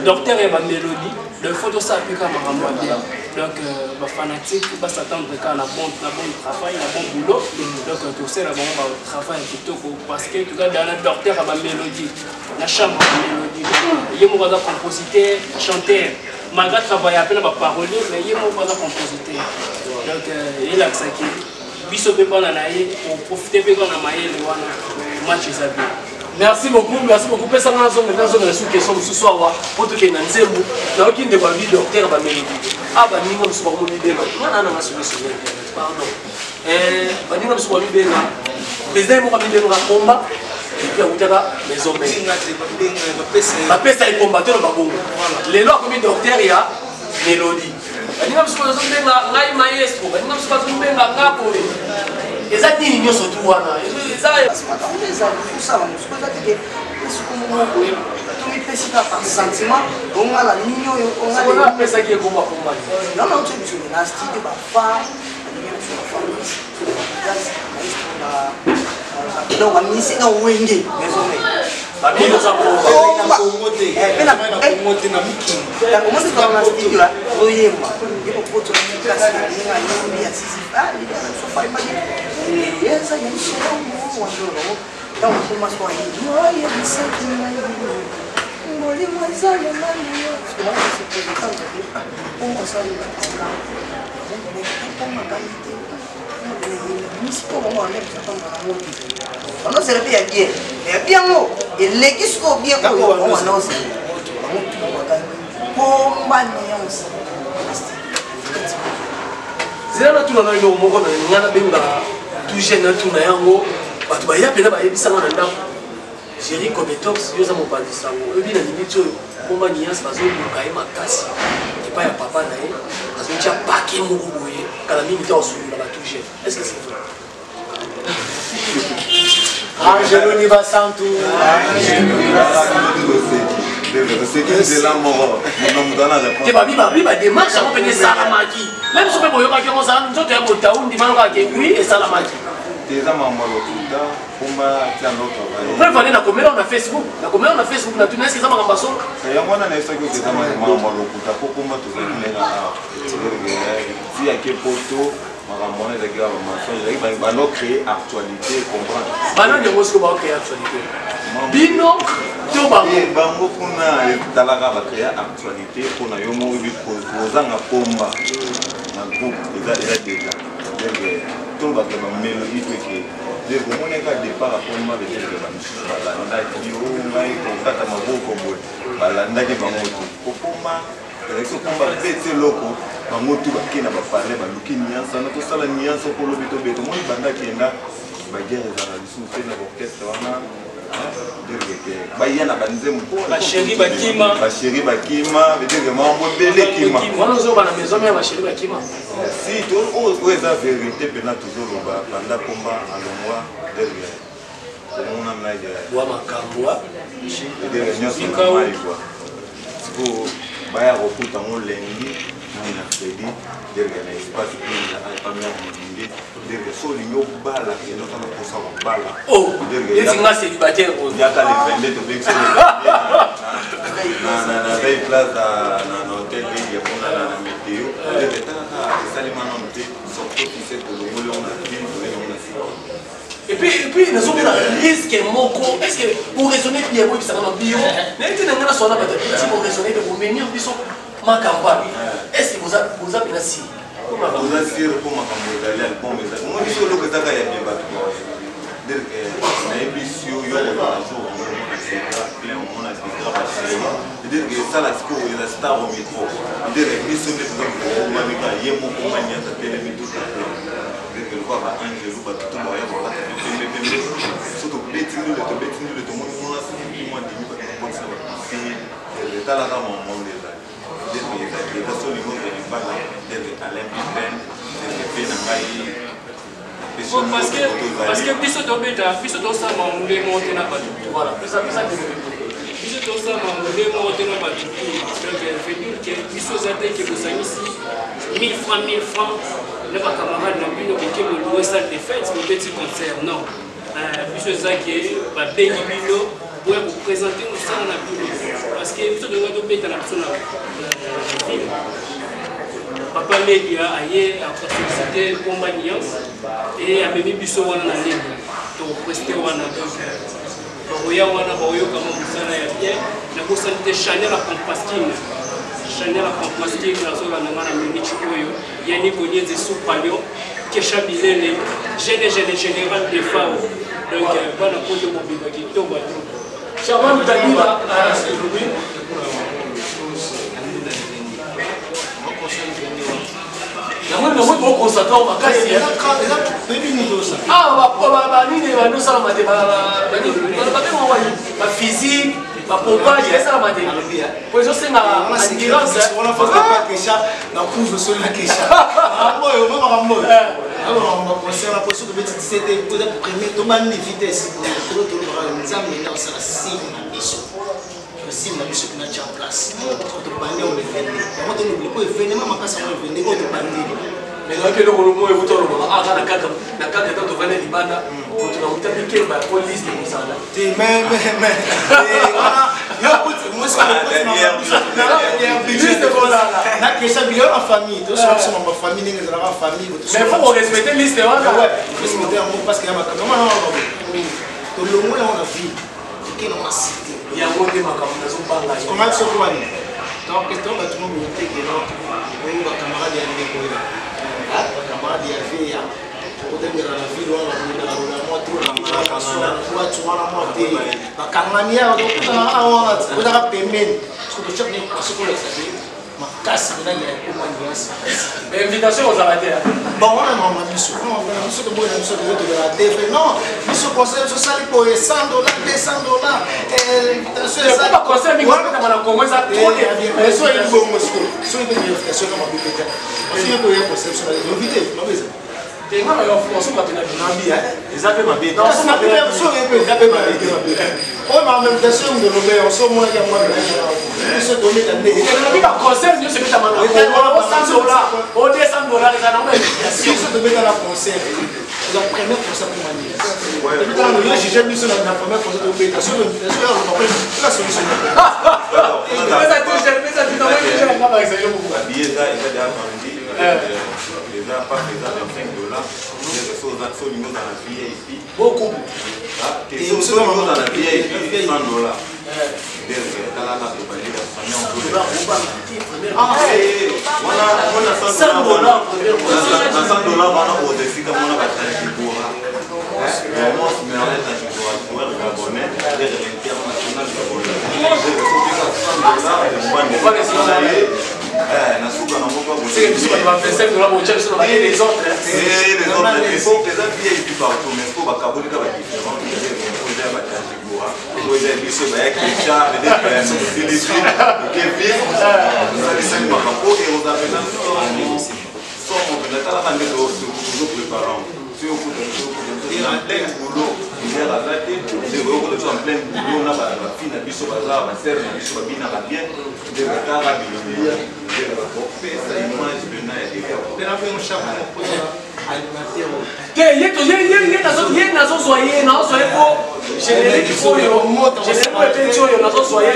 docteur ya bamélodie. Donc faut tosala mpe kaka makambo ya bien. Donc bafanatique bas'attendre kaka na bon travail, na bon boulot. Donc tosala bango batravail ya kitoko parce que toza na docteur ya bamélodie, na chambre ya bamélodie. Ye moko aza compositeur chanteur, malgré travaille mpe na baparolier, mais ye moko aza compositeur. Donc elakisaki biso mpe bana na ye koprofite mpe kaka na mayele wana, match eza bien. Merci beaucoup, merci beaucoup. Pesanga nazonga na su question mosusu awa po tokende na nzembo. Nayoki ndeko alobi docteur bamélodie. A baninga mosusu bakomomibenga nga na nanga soki sur internet, pardon, baninga mosusu bamibenga président, ye moko amibenga komba et puis awutaka maison mère, bapesa ye komba te, loba bongo. Lelo akomi docteur ya mélodie. Baninga mosusu bazobenga ngai maestro, baninga mosusu bazobenga nga boye. Eza nini nyonso tu wana? Eza makambo ezali kosala mosuku, eza teke esiko moko boye tomipesi kaka par sentiment, ongala nini oyo. Ongala apesaki ekoma komba. Non, non, biso na studio bafa baninga biso bafa donc bamisi na Wenge maison mère. Omoni kaka na studio oyemba, yekokotola kasi ndenge ayembi asisi eza ya biso. Ntango okoma so ayebi oyebisaki ngai molimo eza ya nani, mpongo asalela mpongo akangi te misiko bango banozela mpe ya bien, ya bien ngo eleki sikoyo bien oyo bango banozela bango tu bakangi pomba nyonso. Zela, natuna na eloko moko na nga nabenga tout jeune, natuna yango. Bato baya mpena bayebisanga na ndako: Géri Cometox, yo oza mopanzi sango, oyebi na miniti oyo komba niance bazoluka ye makasi epai ya papa na ye, azotia pake moko boye kala mingi te akosundola batout jeune. Est ce que c'est vrai? Angeloni Basantu. Oseki nzela moko moto moto ana. Te, babi babi badémarche yango mpene esalamaki, même so mpe boyokaki yango, osala nzoto ya botau ndima yokaka ke oui, esalamaki. Te, eza makambo ya lokuta. Pomba tia ndo travaille. Preuve ane nakomela na Facebook, nakomela na Facebook, natuna eske eza makambo ya solo. Yango wana nayebisaki oke eza makambo ya lokuta, po komba tozalaki nde na awa ti yake poto. Makambo wana ezalaki kaka bamensonge, ezalaki bano créer actualité, comprendre. Banani yango siko baocréer actualité, bino to bango? Bango kuna etalaka bacréa actualité mpona yo moko oyebi kozanga komba na groupe eza eza déjà tolobaka bamélodie to eke omonaka départ akomba bedeke bamisusu balandaki o ngai kokata maboko boye, balandaki bango te. Kokoma ezalaki sokomba beti eloko, bango tu. Soki na bapalais baluki nuance wana, tosala nuance mpo lobi tobeta. Omoni banda akenda, baguerre ezalaka lisusu te na baorchestre wana. Baya na banzembo. Bachéri bakima. Bachéri bakima, veut mambo ebele ekima. Wana ozoba na maison ya bachéri bakima. Si oyo eza vérité mpena, tozoloba banda komba alongwa derrière, omona mnage wa makambo. Derrière nyonso na mai kua. Sikoyo baya kokuta ngo lundi na mercredi derrière na espace epamia molinde derrière. So olingi obala, kende oza na mposa kobala. Neti nga célibataire. Yaka le 22, tobengisi na Veille Plaza na hotel Ledia kuna na météo. Derrière, talaka esalema nano te, sortie officielle, tolongoli yango na ville, tobengi yango na sika. Et puis nazomona risque moko. Est ce que pour raisonner bien, boyebisanga na bio nayebi te na ngai naswana bato ti boraisonner te, bomemir biso makambo abi. Est ce que boza mpena si? Oza sûr mpo makambo ezali, album ezali. Omoni biso eloko ezaka ya bien, bato dire que nayebi si yo kozala jour omona degra plein, omona degra bachéri, dire que esala sikoyo eza star au micro, dire biso nde toza kokomami kaka ye moko maniata telemi tout à plein, dire que lokola baangelu, bato to baya kolata pembe pembe. So tobeti ndule, tobeti ndule, tomoni mona soki mwa demi, bato bakotisa bapisine, etalaka mamonde ezali, dire que ezali eza. So olingi ozwa libala, dire que Alain Pipen, dire que mpe na ngai. Parce que biso tobeta, biso tosala mamunde moko te na bato. Voilà, pesa pesa. Biso tosala mamunde moko te na bato. Donc veut dire que biso eza te ke bosangisi 1000 francs, 1000 francs na bacamarade na bino, boke bolouer salle de fête, bobeti concert. Non, biso eza ke babengi bino boya koprésente mosala na bino, parce que biso tolinga tobeta na biso na ville. Papa Ledia aye afélicité Komba Nuance e amemi biso wana na Ledia, topreste wana. Donc bakoya wana, bakoyokama mosala ya bien. Nakosani te Chanel Compaskine, Chanel Compaskine azolanda nga na minute oyo, Yani Konienze Supalio, Kesha Bilele, gene gene général de Fao. Donc bana poto mobimba, kitoko trop. Charman Dalila. Yango nango tokonstate makasi banini bandosalama te, babenga wani, baphysique, bapompage esalama te po ezosenga endurance. Na kuve soli na kesha oyo makambo oyo baconcert na poso tobeti 17 eza premier, tobandi vitesse. Tolobaka Nzambe nde osala signe na biso, signe na biso mpena tia place. Tobandi yango le 22, yango tolobeli po événement makasi yango le 22 oyo tobandeli. Mais nayoki eloko moko ekuta olobaka aka na cadre ta tovandi libanda, moto na wuta mikemba po liste mosala. Te, mais wana yo liste kozala. Na kesha bilio na famille, tosala biso mamba famille ndenge ezalaka famille. Mais faut korespecte liste wana. Respecte yango parce que ya makambo wana tolongoli yango na ville, toke nango na cité. Yango nde makambo nazobanga. Konga biso ko wani donc to bato mo boye te ke non, oyo bacamarade ya ndeko ya bacamarade ya veya otembela na ville wana, babundaka mwa to watu wana mwa te, bakangami awa, tokutana awa wana, ozaka pembeni parce que totiaka soki olakisa te makasi mpena ya ekoma nuance. Invitation ozala te. Bon, wana mama biso, biso toboyi na biso tozo tozala te fe. Non, biso conseil biso osali boye 100 $, 200 $, invitation. Baconseil mingi obetama na Congo eza trop. So eyi bongo sikoyo, soki mpe invitation kama mabe peta, soki mpe oya conseil biso invité mabe eza. Tenga na yo osomba mpe na nabi. Eza mpe mabe. Soki mpe eza mpe mabe te, oyo makambo invitation ndolobe osomonaki yango, biso tometa nde. Elobi baconcert nyonso ebetama na Congo, 100 $, o 200 $ eza nango invitation. Biso tobeta na concert, eza premier concert pour mani tobetaka, yo juge biso na premier concert tobeta, soki invitation ya loba la solution. Babillet eza déjà vendu, eza pas, eza 25 $. So olingi oza na VIP. Beaucoup. So olingi oza na VIP, 100 $. Talaka tobandi wana na 100 $ wana, oza esika mona batangibora, vraiment Merlin Tangibora, joueur gabonais, l'international gabonais. Na suka nango biso bato ba 25 dollars botya biso na ba les autres. Les autres eza VIP partout, mais po bakaboli ka badifférent, eza ya batagigora, oyo eza biso baya Kesha, Philippine, Kevin, osalisaki makambo ekozala mpenza somo mpenza. Talaka nde tozoprépare, soki okuta en plein boulot, leader aza te, nde oyokuta biso en plein boulot na bafille na biso, baza basere na biso, babinaka bien, nde batala bilongi, nde bakopesa image mpena ya. Te, ye nazozwa, ye nazozwa ye po générique oyo, générique oyo ebeti oyo, nazozwa ye.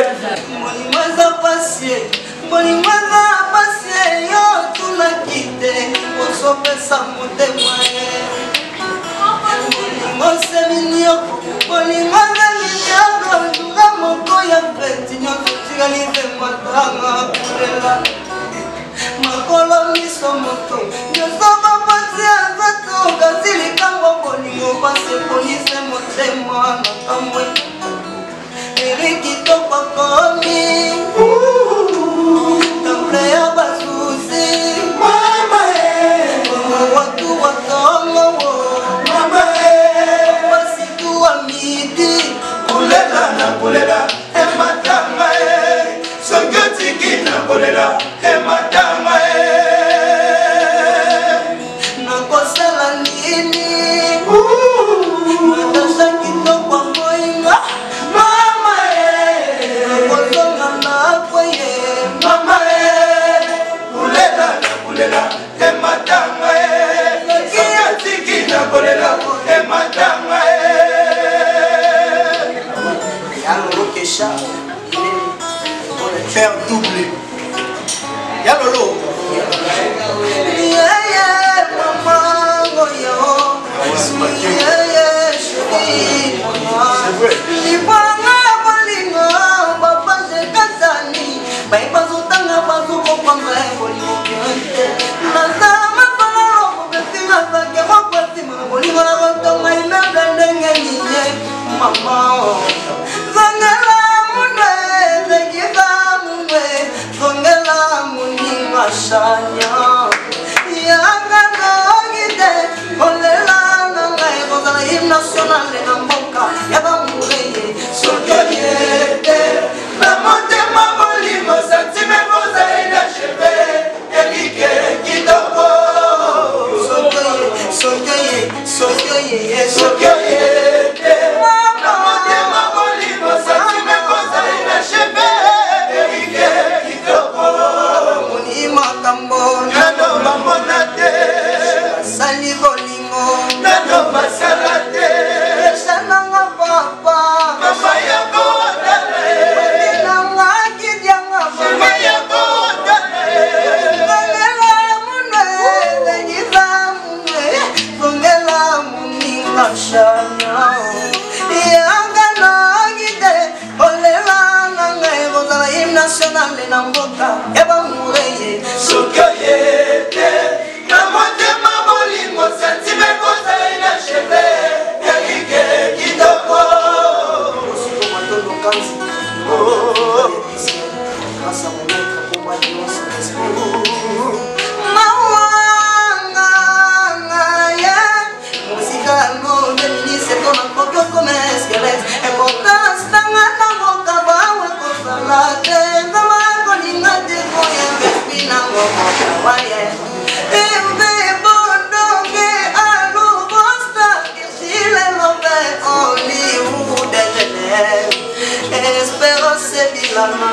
Bolingo eza pasi, bolingo eza pasi, yo tunaki te, ozopesa motema ye. Bolingo se minioko, bolingo eza minioko, nzunga moko ya feti, nyonso tikali te, matanga kolela, makolo, miso, moto nyonso bapasi ya nzoto, kasi likambo bolingo pasi eponise motema na kamwe. Eriki topakomi temple ya basusi, watu watongo, pasi tuwa midi. Kolela na kolela ematanga e, soki otiki na kolela ematanga e. Nakosala nini? Natasha kitoko akoinga. Mama e. Nakozonga nakoye. Mama e, kolela na kolela ematanga e, soki otiki na kolela ematanga e. Yango Kesha. Faire double ya lolo. Yeye mama ngoyo, yeye chéri, libanga bolingo bapage katani, bai bazotanga, bazokopanga bolingo te, naza mapalalo kopesinga sake mokwesima bolingo na kotonga immeuble ndenge nini? Mama, zongela munwe, zekisa munwe, zongela moninga shanya yanga noki te, kolela na ngai kozala hymne national na mboka ya bamureye. Soki oye te na motema bolingo, sentime kozali na cheve Erike kitoko. Soki oye, soki oye, soki oye te na motema bolingo, sentime kozali na cheve Erike kitoko. Moni makambo nano bamona te, basali bolingo nano basala te. Esananga papa. Mama yako tala. Nanga kidianga. Mama yako tala. Zongela munwe, zengisa munwe, zongela moninga shanya yanga nangi te, olela na ngai kozala hymne national na mboka ya bamureye. Soki oye te na motema bolingo, sentime kozali na cheve Erike kitoko. Matondo kanzi grâce à mon maître pour nyonso, respect. Mawanga ye mosika yango nde ministre to nakoki okoma eskelete, importance nanga na mboka bawe kozala te, nzamba kolinga te, koya esprit nango mokawaye imbe bondonge alubosta kesilelobe Hollywood Genève, Espérance Bilana,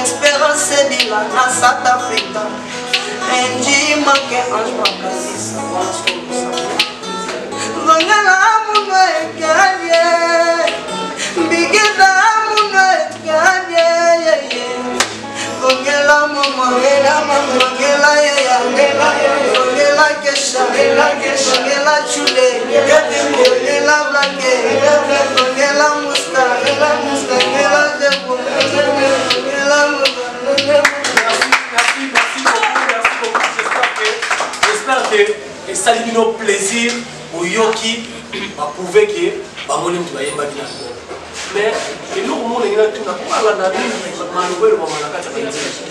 Espérance Bilana, South Africa, Enji Make Ange Makasisa, zongela munwe ekalie, mbigida munwe ekalie, zongela mama, zongela yeya, zongela Kesha, zongela Chule, zongela Blake, zongela Musta, zongela Debo, zongela Musta. Merci, merci beaucoup, merci beaucoup. J'espère que esali bino plaisir, oyoki baprouve ke bango nde moto bayembaki na album. Mais eloko moko ndenge natuna, mpo alanda mingi Maloba elobama na kati ya banzembo.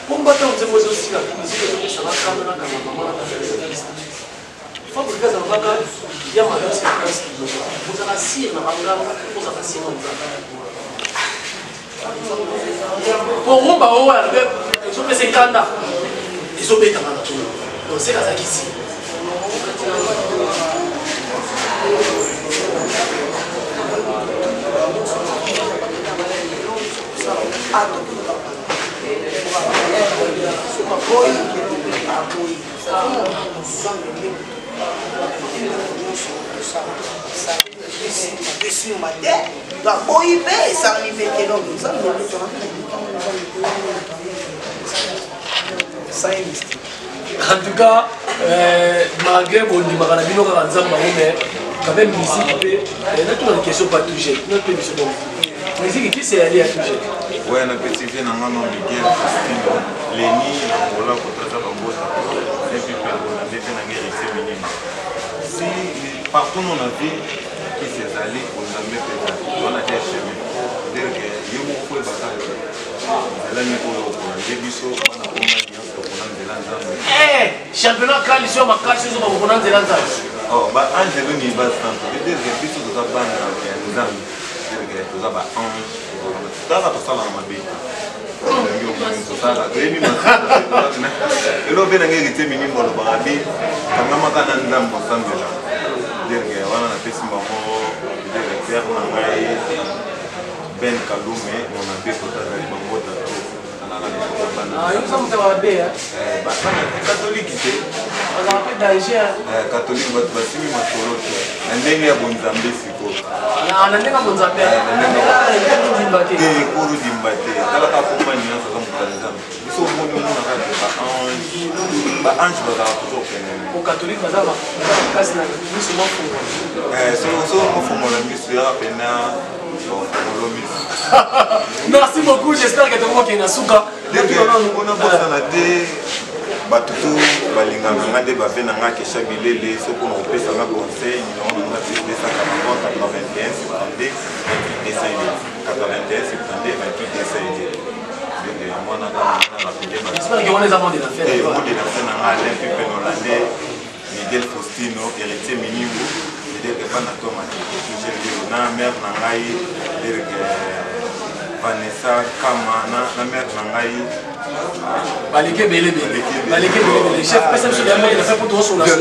Pomba ntango nzembo ezosila, miziki ezopesanga kanda na kanga mama na tata ezalakisa. Fabrigas alobaka ya madosi na place ozala sire na banganga, ozala sire na nzambe. Po rumba oyo alobi ezopesa ekanda ezobetama na tolo. Donc seka azalaki sire. Esimba te baboyi mpe esalami mpe te donc nzambe En tout cas, euh, malgré bondimaka na bino kaka nzambe yango mais quand même musique mpe euh, natuna na question pas touche na mpe biso donc musique kisi eyali ya touche. Ouais, na petit vieux na nga no Miguel Faustino Leni na Angola kotaza bambota et puis mpe na nde mpe na ngai héritier minime si partout na vie kisi ezali bonzambe mpe ezali wana te chemin dire que yo moko koyebaka nzela nini oyo okola nde biso bana koma nyonso tokona nzela nzambe. Eh, championnat kali so makasi ozo bakokona nzela nzambe. Oh, ba angelo ni ba santo dire que biso toza bana ya nzambe, dire que toza ba ange, tala tosalaka mabe tosala toyebi elo mpe nange héritier minimbo alobaka bi kangamaka na nzambe osambela dire que wana napesi bango directeur na ngai Ben Kalume mon abe kota azali bango tato bana katolike te, katolike bato basimi masolo te na ndenge ya bonzambe sikoyo na ndenge ya bonzambe te ekolo dimba te talaka komba nyonso aza moto ya nzambe biso omoni omonaka te baange baange bazalaka toujours pene okatolike baza makasi na miso mafongola soki mofongola miso yaka pena. Merci beaucoup, j'espère que tout le monde est suka. Mpona bosana te bato to balingaka nga nde bave na nga kesha bilele soki mpona kopesa nga conseil nimero na nga plus 243 81 72 28 201 81 72 28 201 ndenge yango wana kaka na rapele J'espère que wana eza mot de la fin. Mot de la fin na nga Alain Pipe Hollandais Miguel Faustino, héritier Minimbu, Derek Bana Toma, Michel Lilo, na mère na ngai, Derek Vanessa Kama, na, na mère na ngai. Baleki ebele ebele. Baleki ebele ebele. Chef, pesa biso ya mai na fait pour tosola. Na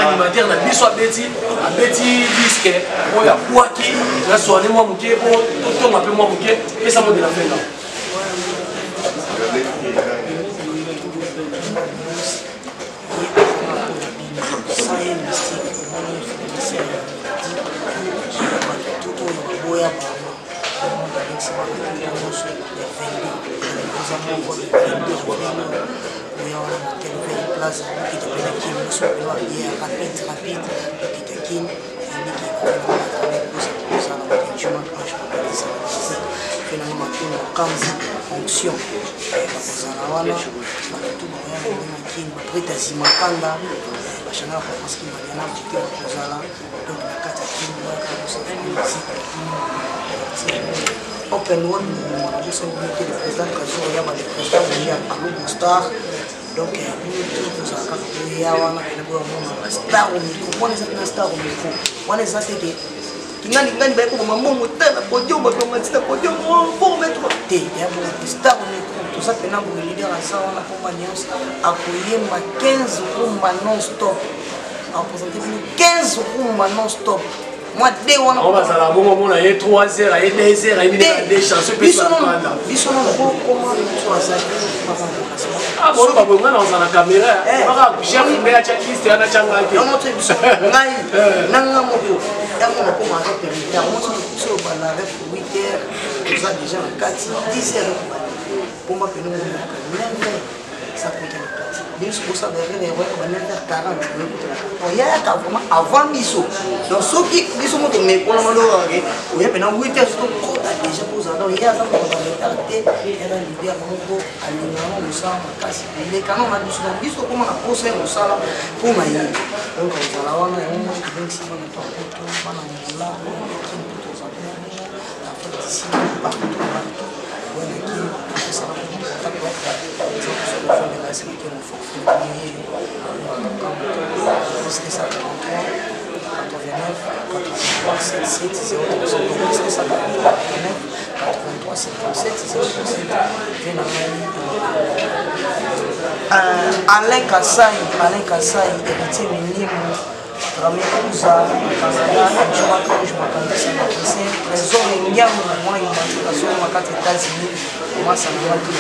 animateur na biso abeti, abeti disque oyo abwaki, na soigner mwa moke po totonga pe mwa moke, pesa mot de la fin là. Fonction bakozala wana bato bakoya Kin ba Preta Zimakanda ba Chanel Conference Kin Mariana Bote bakozala donc na kati ya Kin bayaka kosala musique open world mobimba na biso bino te le président Trésor Yaba le président Boye ya Alubo Star donc bino te kozala kaka boya wana pene boya mona ba star au micro wana eza pena star au micro wana eza te ke kingani ngani baye koboma mbongo te na podium bato bamati na podium bongo beto te ya bongo te star au micro toza pena boye leader aza wana pomba nyonso akoyemba 15 rumba non stop apresente bino 15 rumba non stop mwa de wana bazala bongo mona ye 3 heures aye 2 heures ayebi de chanson biso biso nono kokoma biso azali bolo babonga na ozala na kamera baka chef nde atya liste wana atya ngai te yango te biso ngai na nga moko yango nakoma aza permetteur moto biso obanda ref 8 heures toza déjà na kati 10 heures ekobanda pomba pene omonaka 9 heures sakota na kati biso bosala erreur ya koyaka ba 9 heures 40 boyekota na kati oyaka vraiment avant biso donc soki biso moto mekola malokake oya pena 8 heures tokota déjà kozala donc ye aza moto retard te eza leader moko alingaka mosala makasi koleka nao na biso na biso okoma na posa ya mosala mpo na ye donc kozala wana yango moko tobengisi bana to poto bana ngola kini mpo tozala na afrique d'ici partout partout. kopesaka contact eza kozofandela esalaki yango forfait yeyo plus 243 89 83 77 037 plus 289 83 77 037 vie na ngai Alain Kasai, Alain Kasai, héritier Milimu, Rami Kuza, Canada, Juma Rouge, Makandisa, Makise, Trésor Ngiamu, mwana Yomati, Kasongo, Makati, États-Unis, Masa, Mawatu,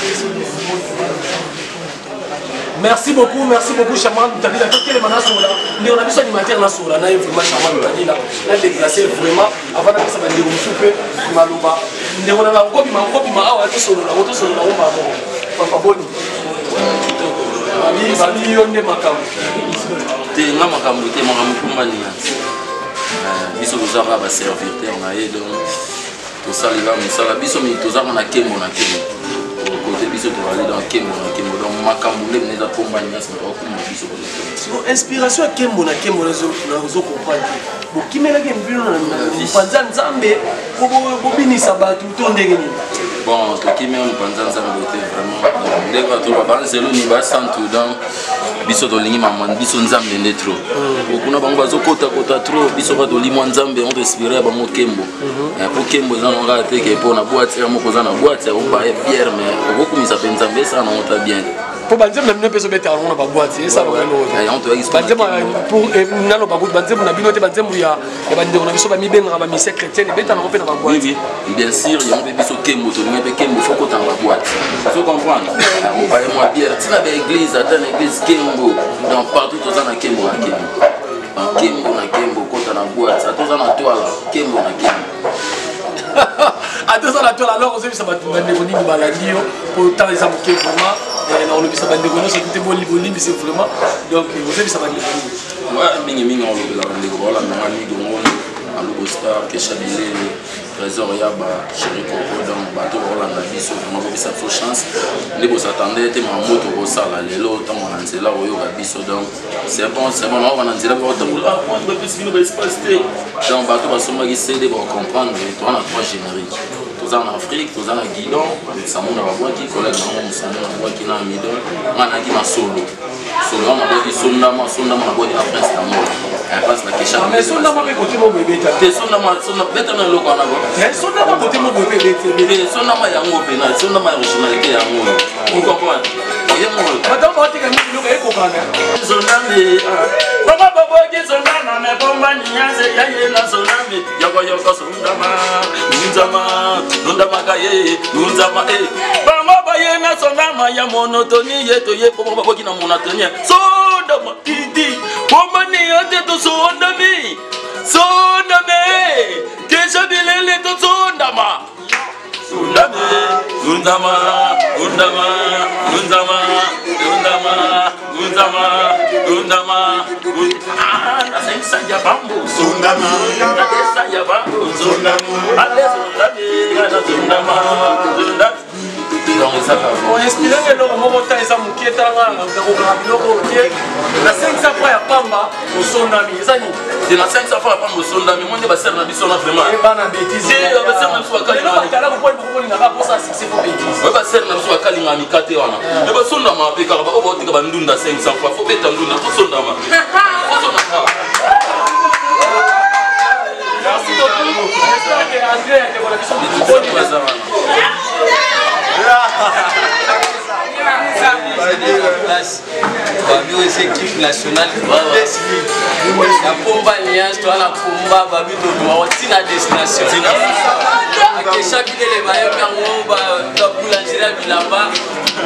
Merci beaucoup, merci beaucoup Charmant Mutadila. Totelema na sola. Ndeko na biso animateur na sola na ye vraiment Charmant Mutadila. Na déplacer vraiment avant na pesa ba ndeko mosusu pe maloba. Ndeko na nga okobima okobima awa tosolola ngo tosolola ngo mbala moko. Papa boni. Babi babi yo nde makambo. Te nga makambo te makambo kumba nuance. Biso tozaka ba serviteur na ye donc tosalela mosala biso mingi tozaka na kembo na kembo kote biso tozali donc kembo na kembo donc makambo nde mine eza pomba nyonso bato bakumba biso siko inspiration ya kembo na kembo nazo comprendre te bokimelaki bino na mopanza nzambe po bobinisa bato to ndenge nini bon tokimela mopanza nzambe te vraiment ndenge bato banzelu ni basantu donc biso tolingi mama biso nzambe nde trop mm. kuna bango bazokotakota trop biso kaka tolingi mwa nzambe yango toinspire ya bango kembo mm-hmm. eh, po kembo eza nango kaka te ke mpo na boite ya moko oza na boite ya obaye biere mais okokumisa mpe nzambe esala nango ta bien mpo banzembo na bino mpe ezobetaka yango na baboite esalaka naloba kutu banzembo na bino te banzembo ya bandeko na biso bamibengaka bamisie chrétienne ebeta nango mpe na baboite bien sûr yango mpe biso kembo tolingi mpe kembo fo kota na baboite faut comprendre obaye mwa biere ntina baeglise ata na église kembo donc partout toza na kembo na kembo kembo na kembo kota na boite ata oza na toile kembo na kembo ata oza na toile alors ozobisa bato bandeko nini balandi yo po temps eza moke vraiment eh, na kolobisa bandeko nyonso te bolimbisi vraiment donc ozobisa bandeko nini mingimingi olobela bandeko baolanda nga migongo alubo star kesha bilele trésor yaba chéri koko donc bato bakolanda biso vraiment bopesa biso chance nde bosatande te makambo tokosala lelo ntango na nzela koyoka biso donc c'est bon c'est bon naoka na nzela bakotambola ah moi bapesi bino baespace te donc bato basombaki cd bakocomprendre toza na trois générique toza na afrique toza na guidon samuna babwaki collègue nango mosamuna babwaki na midol ngai nayaki na solo solo wana nabwaki sondama sondama nabwaki na prince d'amour prince na kesha mais sondama mpe kote moko ebeta te sondama sondama beta na eloko wana ko sondama kote moko mpe ebeti te sondama yango mpe na sondama ya originalité yango oyo ocomprendre yango oyo bato baoteka mingi biloko ekokana sondambe baba baboki sondama me bomba niyanze yaye na sondambe yokoyoko sondama nunzama nundamaka ye nunzama e bango baye na sondama ya monotoni ye toye bongo baboki na monotoni sondama titi bomba niyanze tosondami sondame kesha bilele tosondama Sundame, Sundama, Sundama, Sundama, Sundama, Sundama, Sundama, Sundama, bambu, Sundama, Sundama, bambu, Sundama, Ale Sundame, Sundama, Sundama. Donc ezaka oinspiranga eloko moko ta eza moke talanga nakokaka biloko te na 500 franc ya pamba osondami eza nini te na 500 franc ya pamba osondami moi nde basere na biso na vraiment bana betise basere na biso bakalelo batala koponi bokolingaka mposa succès fo betise oye basere na biso bakalingaka mikate wana me basondama mpe kaka baoyo baotika bandunda 500 franc fo beta ndunda fosondama fosondama. Merci beaucoup. J'espère que André ndeko na biso Babi oyo eza équipe nationale ya pomba alliance toza na komba babi tobima ntina destination akesha bilele bayembi yango baboulangerie ya bilamba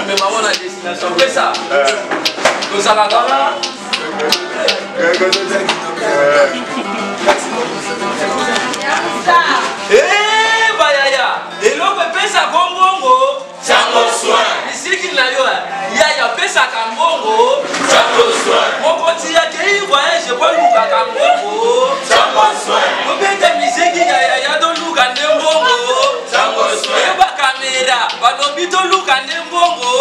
memango na destination pesa tozalaka Eh, bayaya eloko epesaka mbongo lisiki na yo yaya apesaka mbongo mokonzi ya kei voyage po alukaka mbongo obeta miziki ya yaya toluka nde mbongo yeba kamera balobi toluka nde mbongo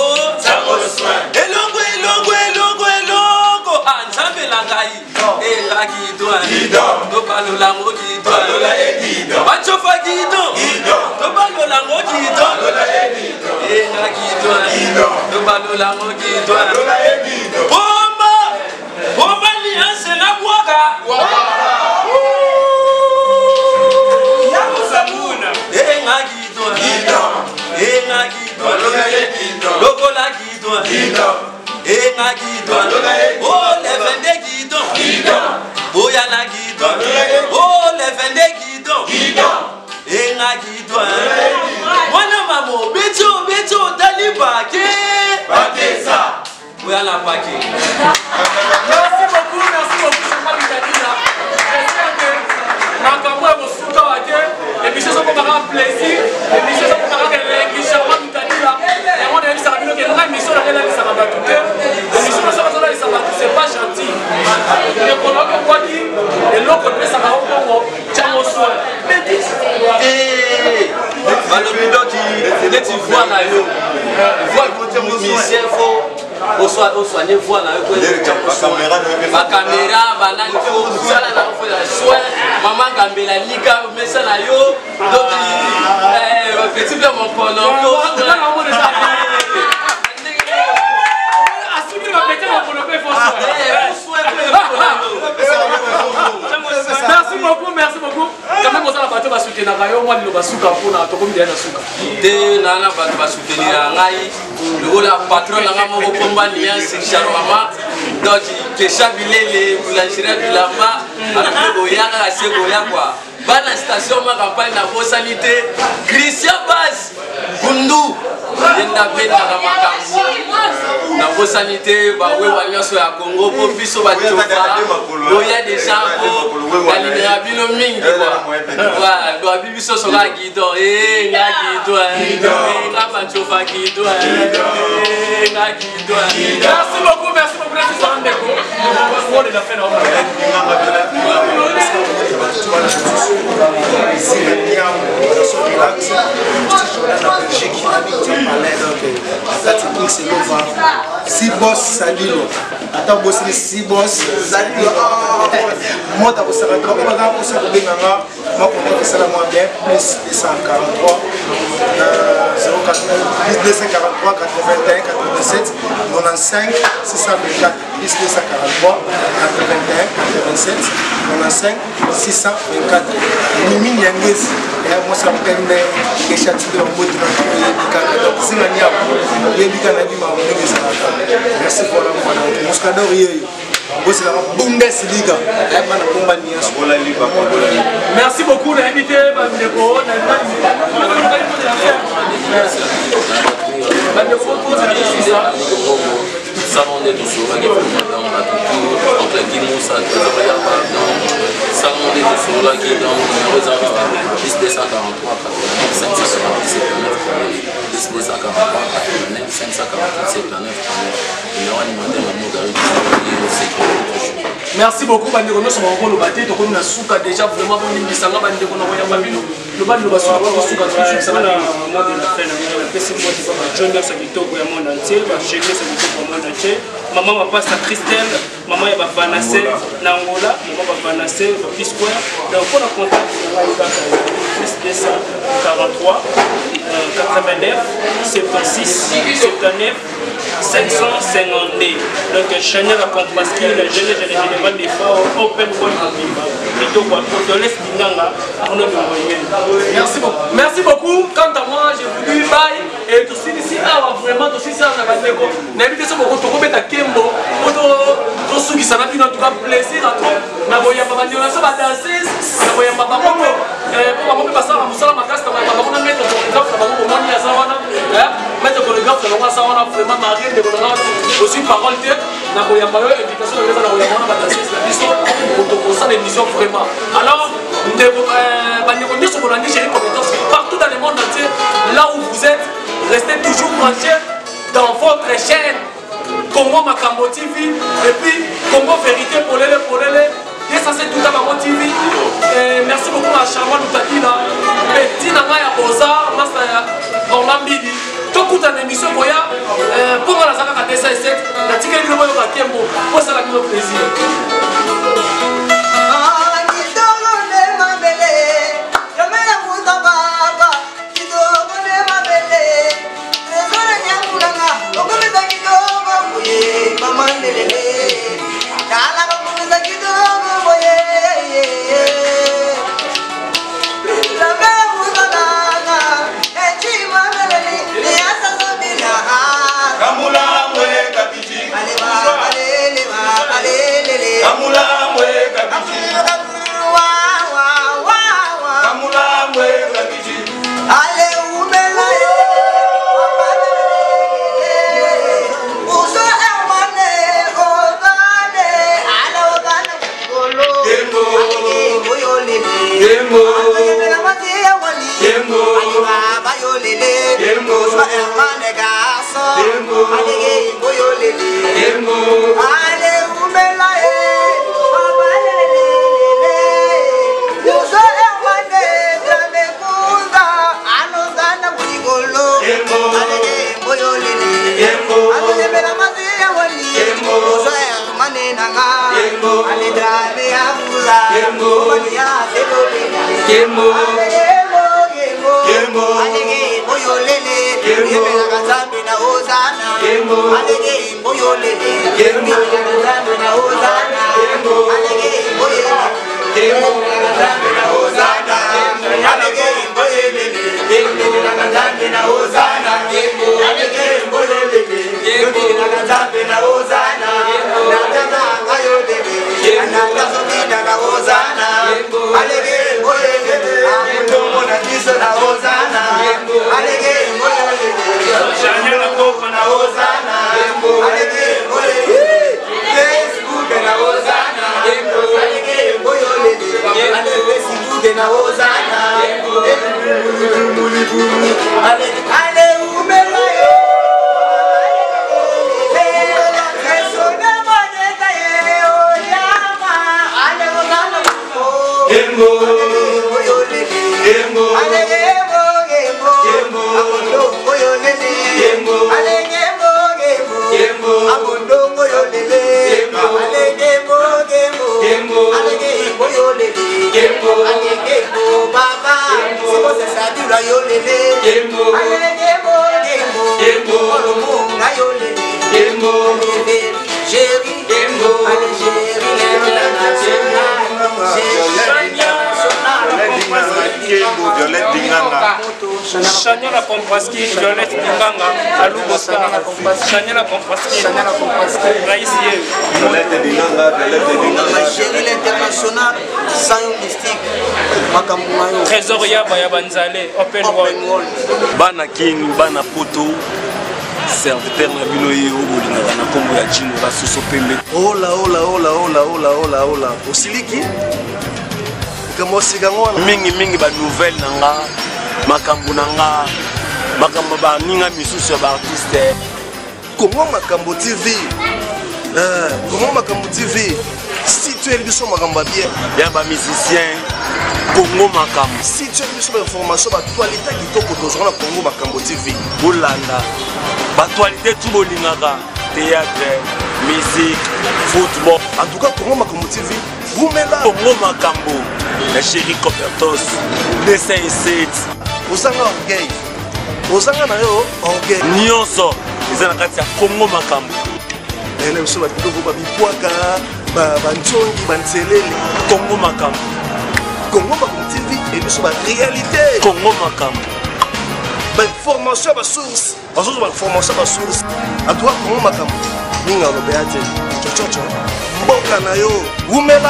elongo elongo elongo elongo ah, nzambe na ngai ela gidon tobalola ngo gidon bacofa gidon tobalola ngo gidon ela guidon tobalolango guidon pomba pomba lianse na bwaka enga guidon enga guidon lokola guidon enga guidon o levende guidon boya na guidon o levende guidon enga guidon mwana mama obeti obeti otali pake boya na pake. Merci beaucoup, merci beaucoup, Chama Bitadila. J'espère que makambo ya kosuka wa te, émission ezokomaka plaisir, émission ezokomaka elengi. Chama Bitadila, yango nayebisaka bino ke ngai émission nanga elalisaka bato te, émission nyonso bazolalisa bato c'est pas gentil. Ndeko na okokwaki eloko epesaka yo mbongo, tiango soin. Balobi doki neti voi na yo, voi musicien fo osoigne voi na yo, bakamera banani fo mosala na yo fo ya soin. Mama gambela lika mesa na yo doki petit mpe mokono. Merci beaucoup, merci beaucoup. Quand même, ozala bato basoutenaka yo, mwa liloba suka mpona tokomi deya na suka. Te, naa na bato basoutenira ngai lokola patron na ngai moko komba niance charwama, donc kesha bilele boulangerie bilamba alobi boya kaka se boya kua bana station ma campagne nabosani te. Christian Bas Gundu ye ndabendaka makambo, nabosani te bawewa nyonso ya Congo mpo biso bacofa boya deja mpo nalingaka bino mingi kua babi biso soka guidon nga guidon nga bacofa guidon nga guidon. Merci beaucoup, merci beaucoup. Merci ndeko. Mot de la fin na. Si bos salilo ata obosini, si bos moto akosaka te baza mposa kobenganga mwa contact esala mwa bien, plus 243 04 plus 243 81 87 95 624, plus 243 81 87 95 624. Mimi Nyangezi ya mwasi ya pembe kesha tindela mbote na oyebi kaka, donc zinga niapo oyebi kaka nayebi makambo ndenge ezalaka. Merci, voilà mwana Moscador yeyo boselaka Bundesliga ayeba na komba nyonso. Merci beaucoup, nayebi te bandeko bandeko. Salon nde tosololaki vraiment, donc bato tout oncle Guy Moussa, Trésor Yaba, donc salon nde tosololaki, donc numéro eza kaka plus 243 89 548 79 39, plus 243 89 548 79 39, numéro animateur na Mogari sécurité toujours. Merci beaucoup bandeko nyonso bakokoloba te, tokomi na suka déjà. Vraiment bolimbisanga bandeko na koyamba bino, loba liloba suka po tosuka tosukisanga. Mot de la fin na ngai, napesi mbote pa bajo nyonso ya kitoko ya monde entier, bajeune nyonso ya kitoko ya monde entier, mama mapasa Christelle, mama ya bavanase na Angola, mama bavanase bapi square. Donc mpona contact na ngai kaka plus 243 89 76 79 552. Donc Chanel a Compaski, la jeune général des forts, Open World Mobimba kitoko Otoles Linganga Arnaud Bongoyen. Merci beaucoup, merci beaucoup. Quant à moi, je vous dis bye et tosilisi awa, vraiment tosilisi awa na bandeko. Nayebi te so boko tokobeta kembo po tosukisa na bino. En tout cas plaisir à trop na koyamba bandeko na biso badanseuse, na koyamba bango mpe po bango mpe basalaka mosala makasi, na koyamba bango na maître chorégraphe na bango. Bomoni aza wana, maître chorégraphe na bango aza wana. Vraiment marie ndeko na nga, ozwi parole te na koyamba yo, invitation na eza na koyamba wana badanseuse na biso tokosala émission vraiment. Alors ndeko, bandeko nyonso bolandi Chéri Compétence partout dans le monde entier, là où vous êtes, restez toujours branchés dans votre chaîne Congo Makambo TV et puis Congo Vérité Polele Polele 207 Tuta Bango TV. Et merci beaucoup à Charma Lutakila, petit na ngai ya Boza Master ya Orlan Bidi. Tokutana émission koya mpo nga naza kaka 207, natikeli bino boyoka kembo mpo esala bino plaisir. Kitoko nde mabele, jamela kuta baba, kitoko nde mabele, trésor. lelele tala bakomisa kitoko boye nzambe muzonanga ecimameleli liyasazobina Kamulambwe kapiti. Alelele Kamulambwe kapiti. Kamulambwe kapiti. Ale umela ye uso emane ozane ala ozane kolo Dembo. oyolele Dembo. ayemela mati ya wali Dembo. baba yolele Dembo. uso emane gaso Dembo. alege oyolele Dembo. ale umela ye baba lelele uso emane drame kunga anozana kuligolo Dembo. alege oyolele Dembo. akoyembela masi ya wali Dembo. uso emane nanga Dembo. ale drame ya kula Dembo. omani ya selolele Dembo. alege mo Dembo. alege moyolele Dembo. yembelaka nzambe na ozana Dembo. alege moyolele Dembo. yembelaka nzambe na ozana Dembo. alege moyolele Dembo. yembelaka nzambe na ozana alege moyolele yembelaka nzambe na ozana alege moyolele yembelaka nzambe na ozana natanga yolele anatazobina na ozana alege moyolele amondomona biso na ozana alege moyolele Chania Kopa na ozana alege moyolele Facebook na ozana alege moyolele ale Facebook na ozana ale ale umela yo Dembo. Dembo. Dembo. Dembo. Dembo. Dembo. Dembo. Dembo. Dembo. Dembo. Dembo. Chérie, Dembo. allez chérie, l'international, chérie, Violette Dinganga. Chania Kompraski, Violette Dinganga, Alubo Star. Chania Kompraski, Raïs Yev. Violette Dinganga, Violette Dinganga. Chérie l'international, sans mystique, makambo na yo. Trésor Yaba ya Banzale, Open Open World. world. Bana King, bana Poto, serviteur na bino ye oyo bolingaka na nkombo ya Jino Basoso Pembe. Ola ola ola ola ola ola ola osiliki likambo osika yango wana Mingimingi banouvelle na nga, makambo na nga, makambo baninga misusu ya baartiste. Kongo Makambo TV, Kongo Makambo TV, si toyeli biso makambo ya bien ya bamusicien. Kongo Makambo, si toyeli biso bainformation, baactualité ya kitoko, tozwaka na Kongo Makambo TV. Bolanda baactualité tu bolingaka, théâtre, musique, football. En tout cas, Kongo Makambo TV rumela. Kongo Makambo ya Chéri Copertos 207. Ozanga orgueil, ozanga na yo orgueil. Nyonso eza na kati ya Kongo Makambo. Na biso babiloko, babipwaka, banzongi, banzelele. Kongo Makambo. Kongo Makambo TV ebiso baréalité. Kongo Makambo. Bainformation ya basource, bazozwa bainformation ya basource. En tout cas, Kongo Makambo mingi alobeya te, cococo mboka na yo wumela.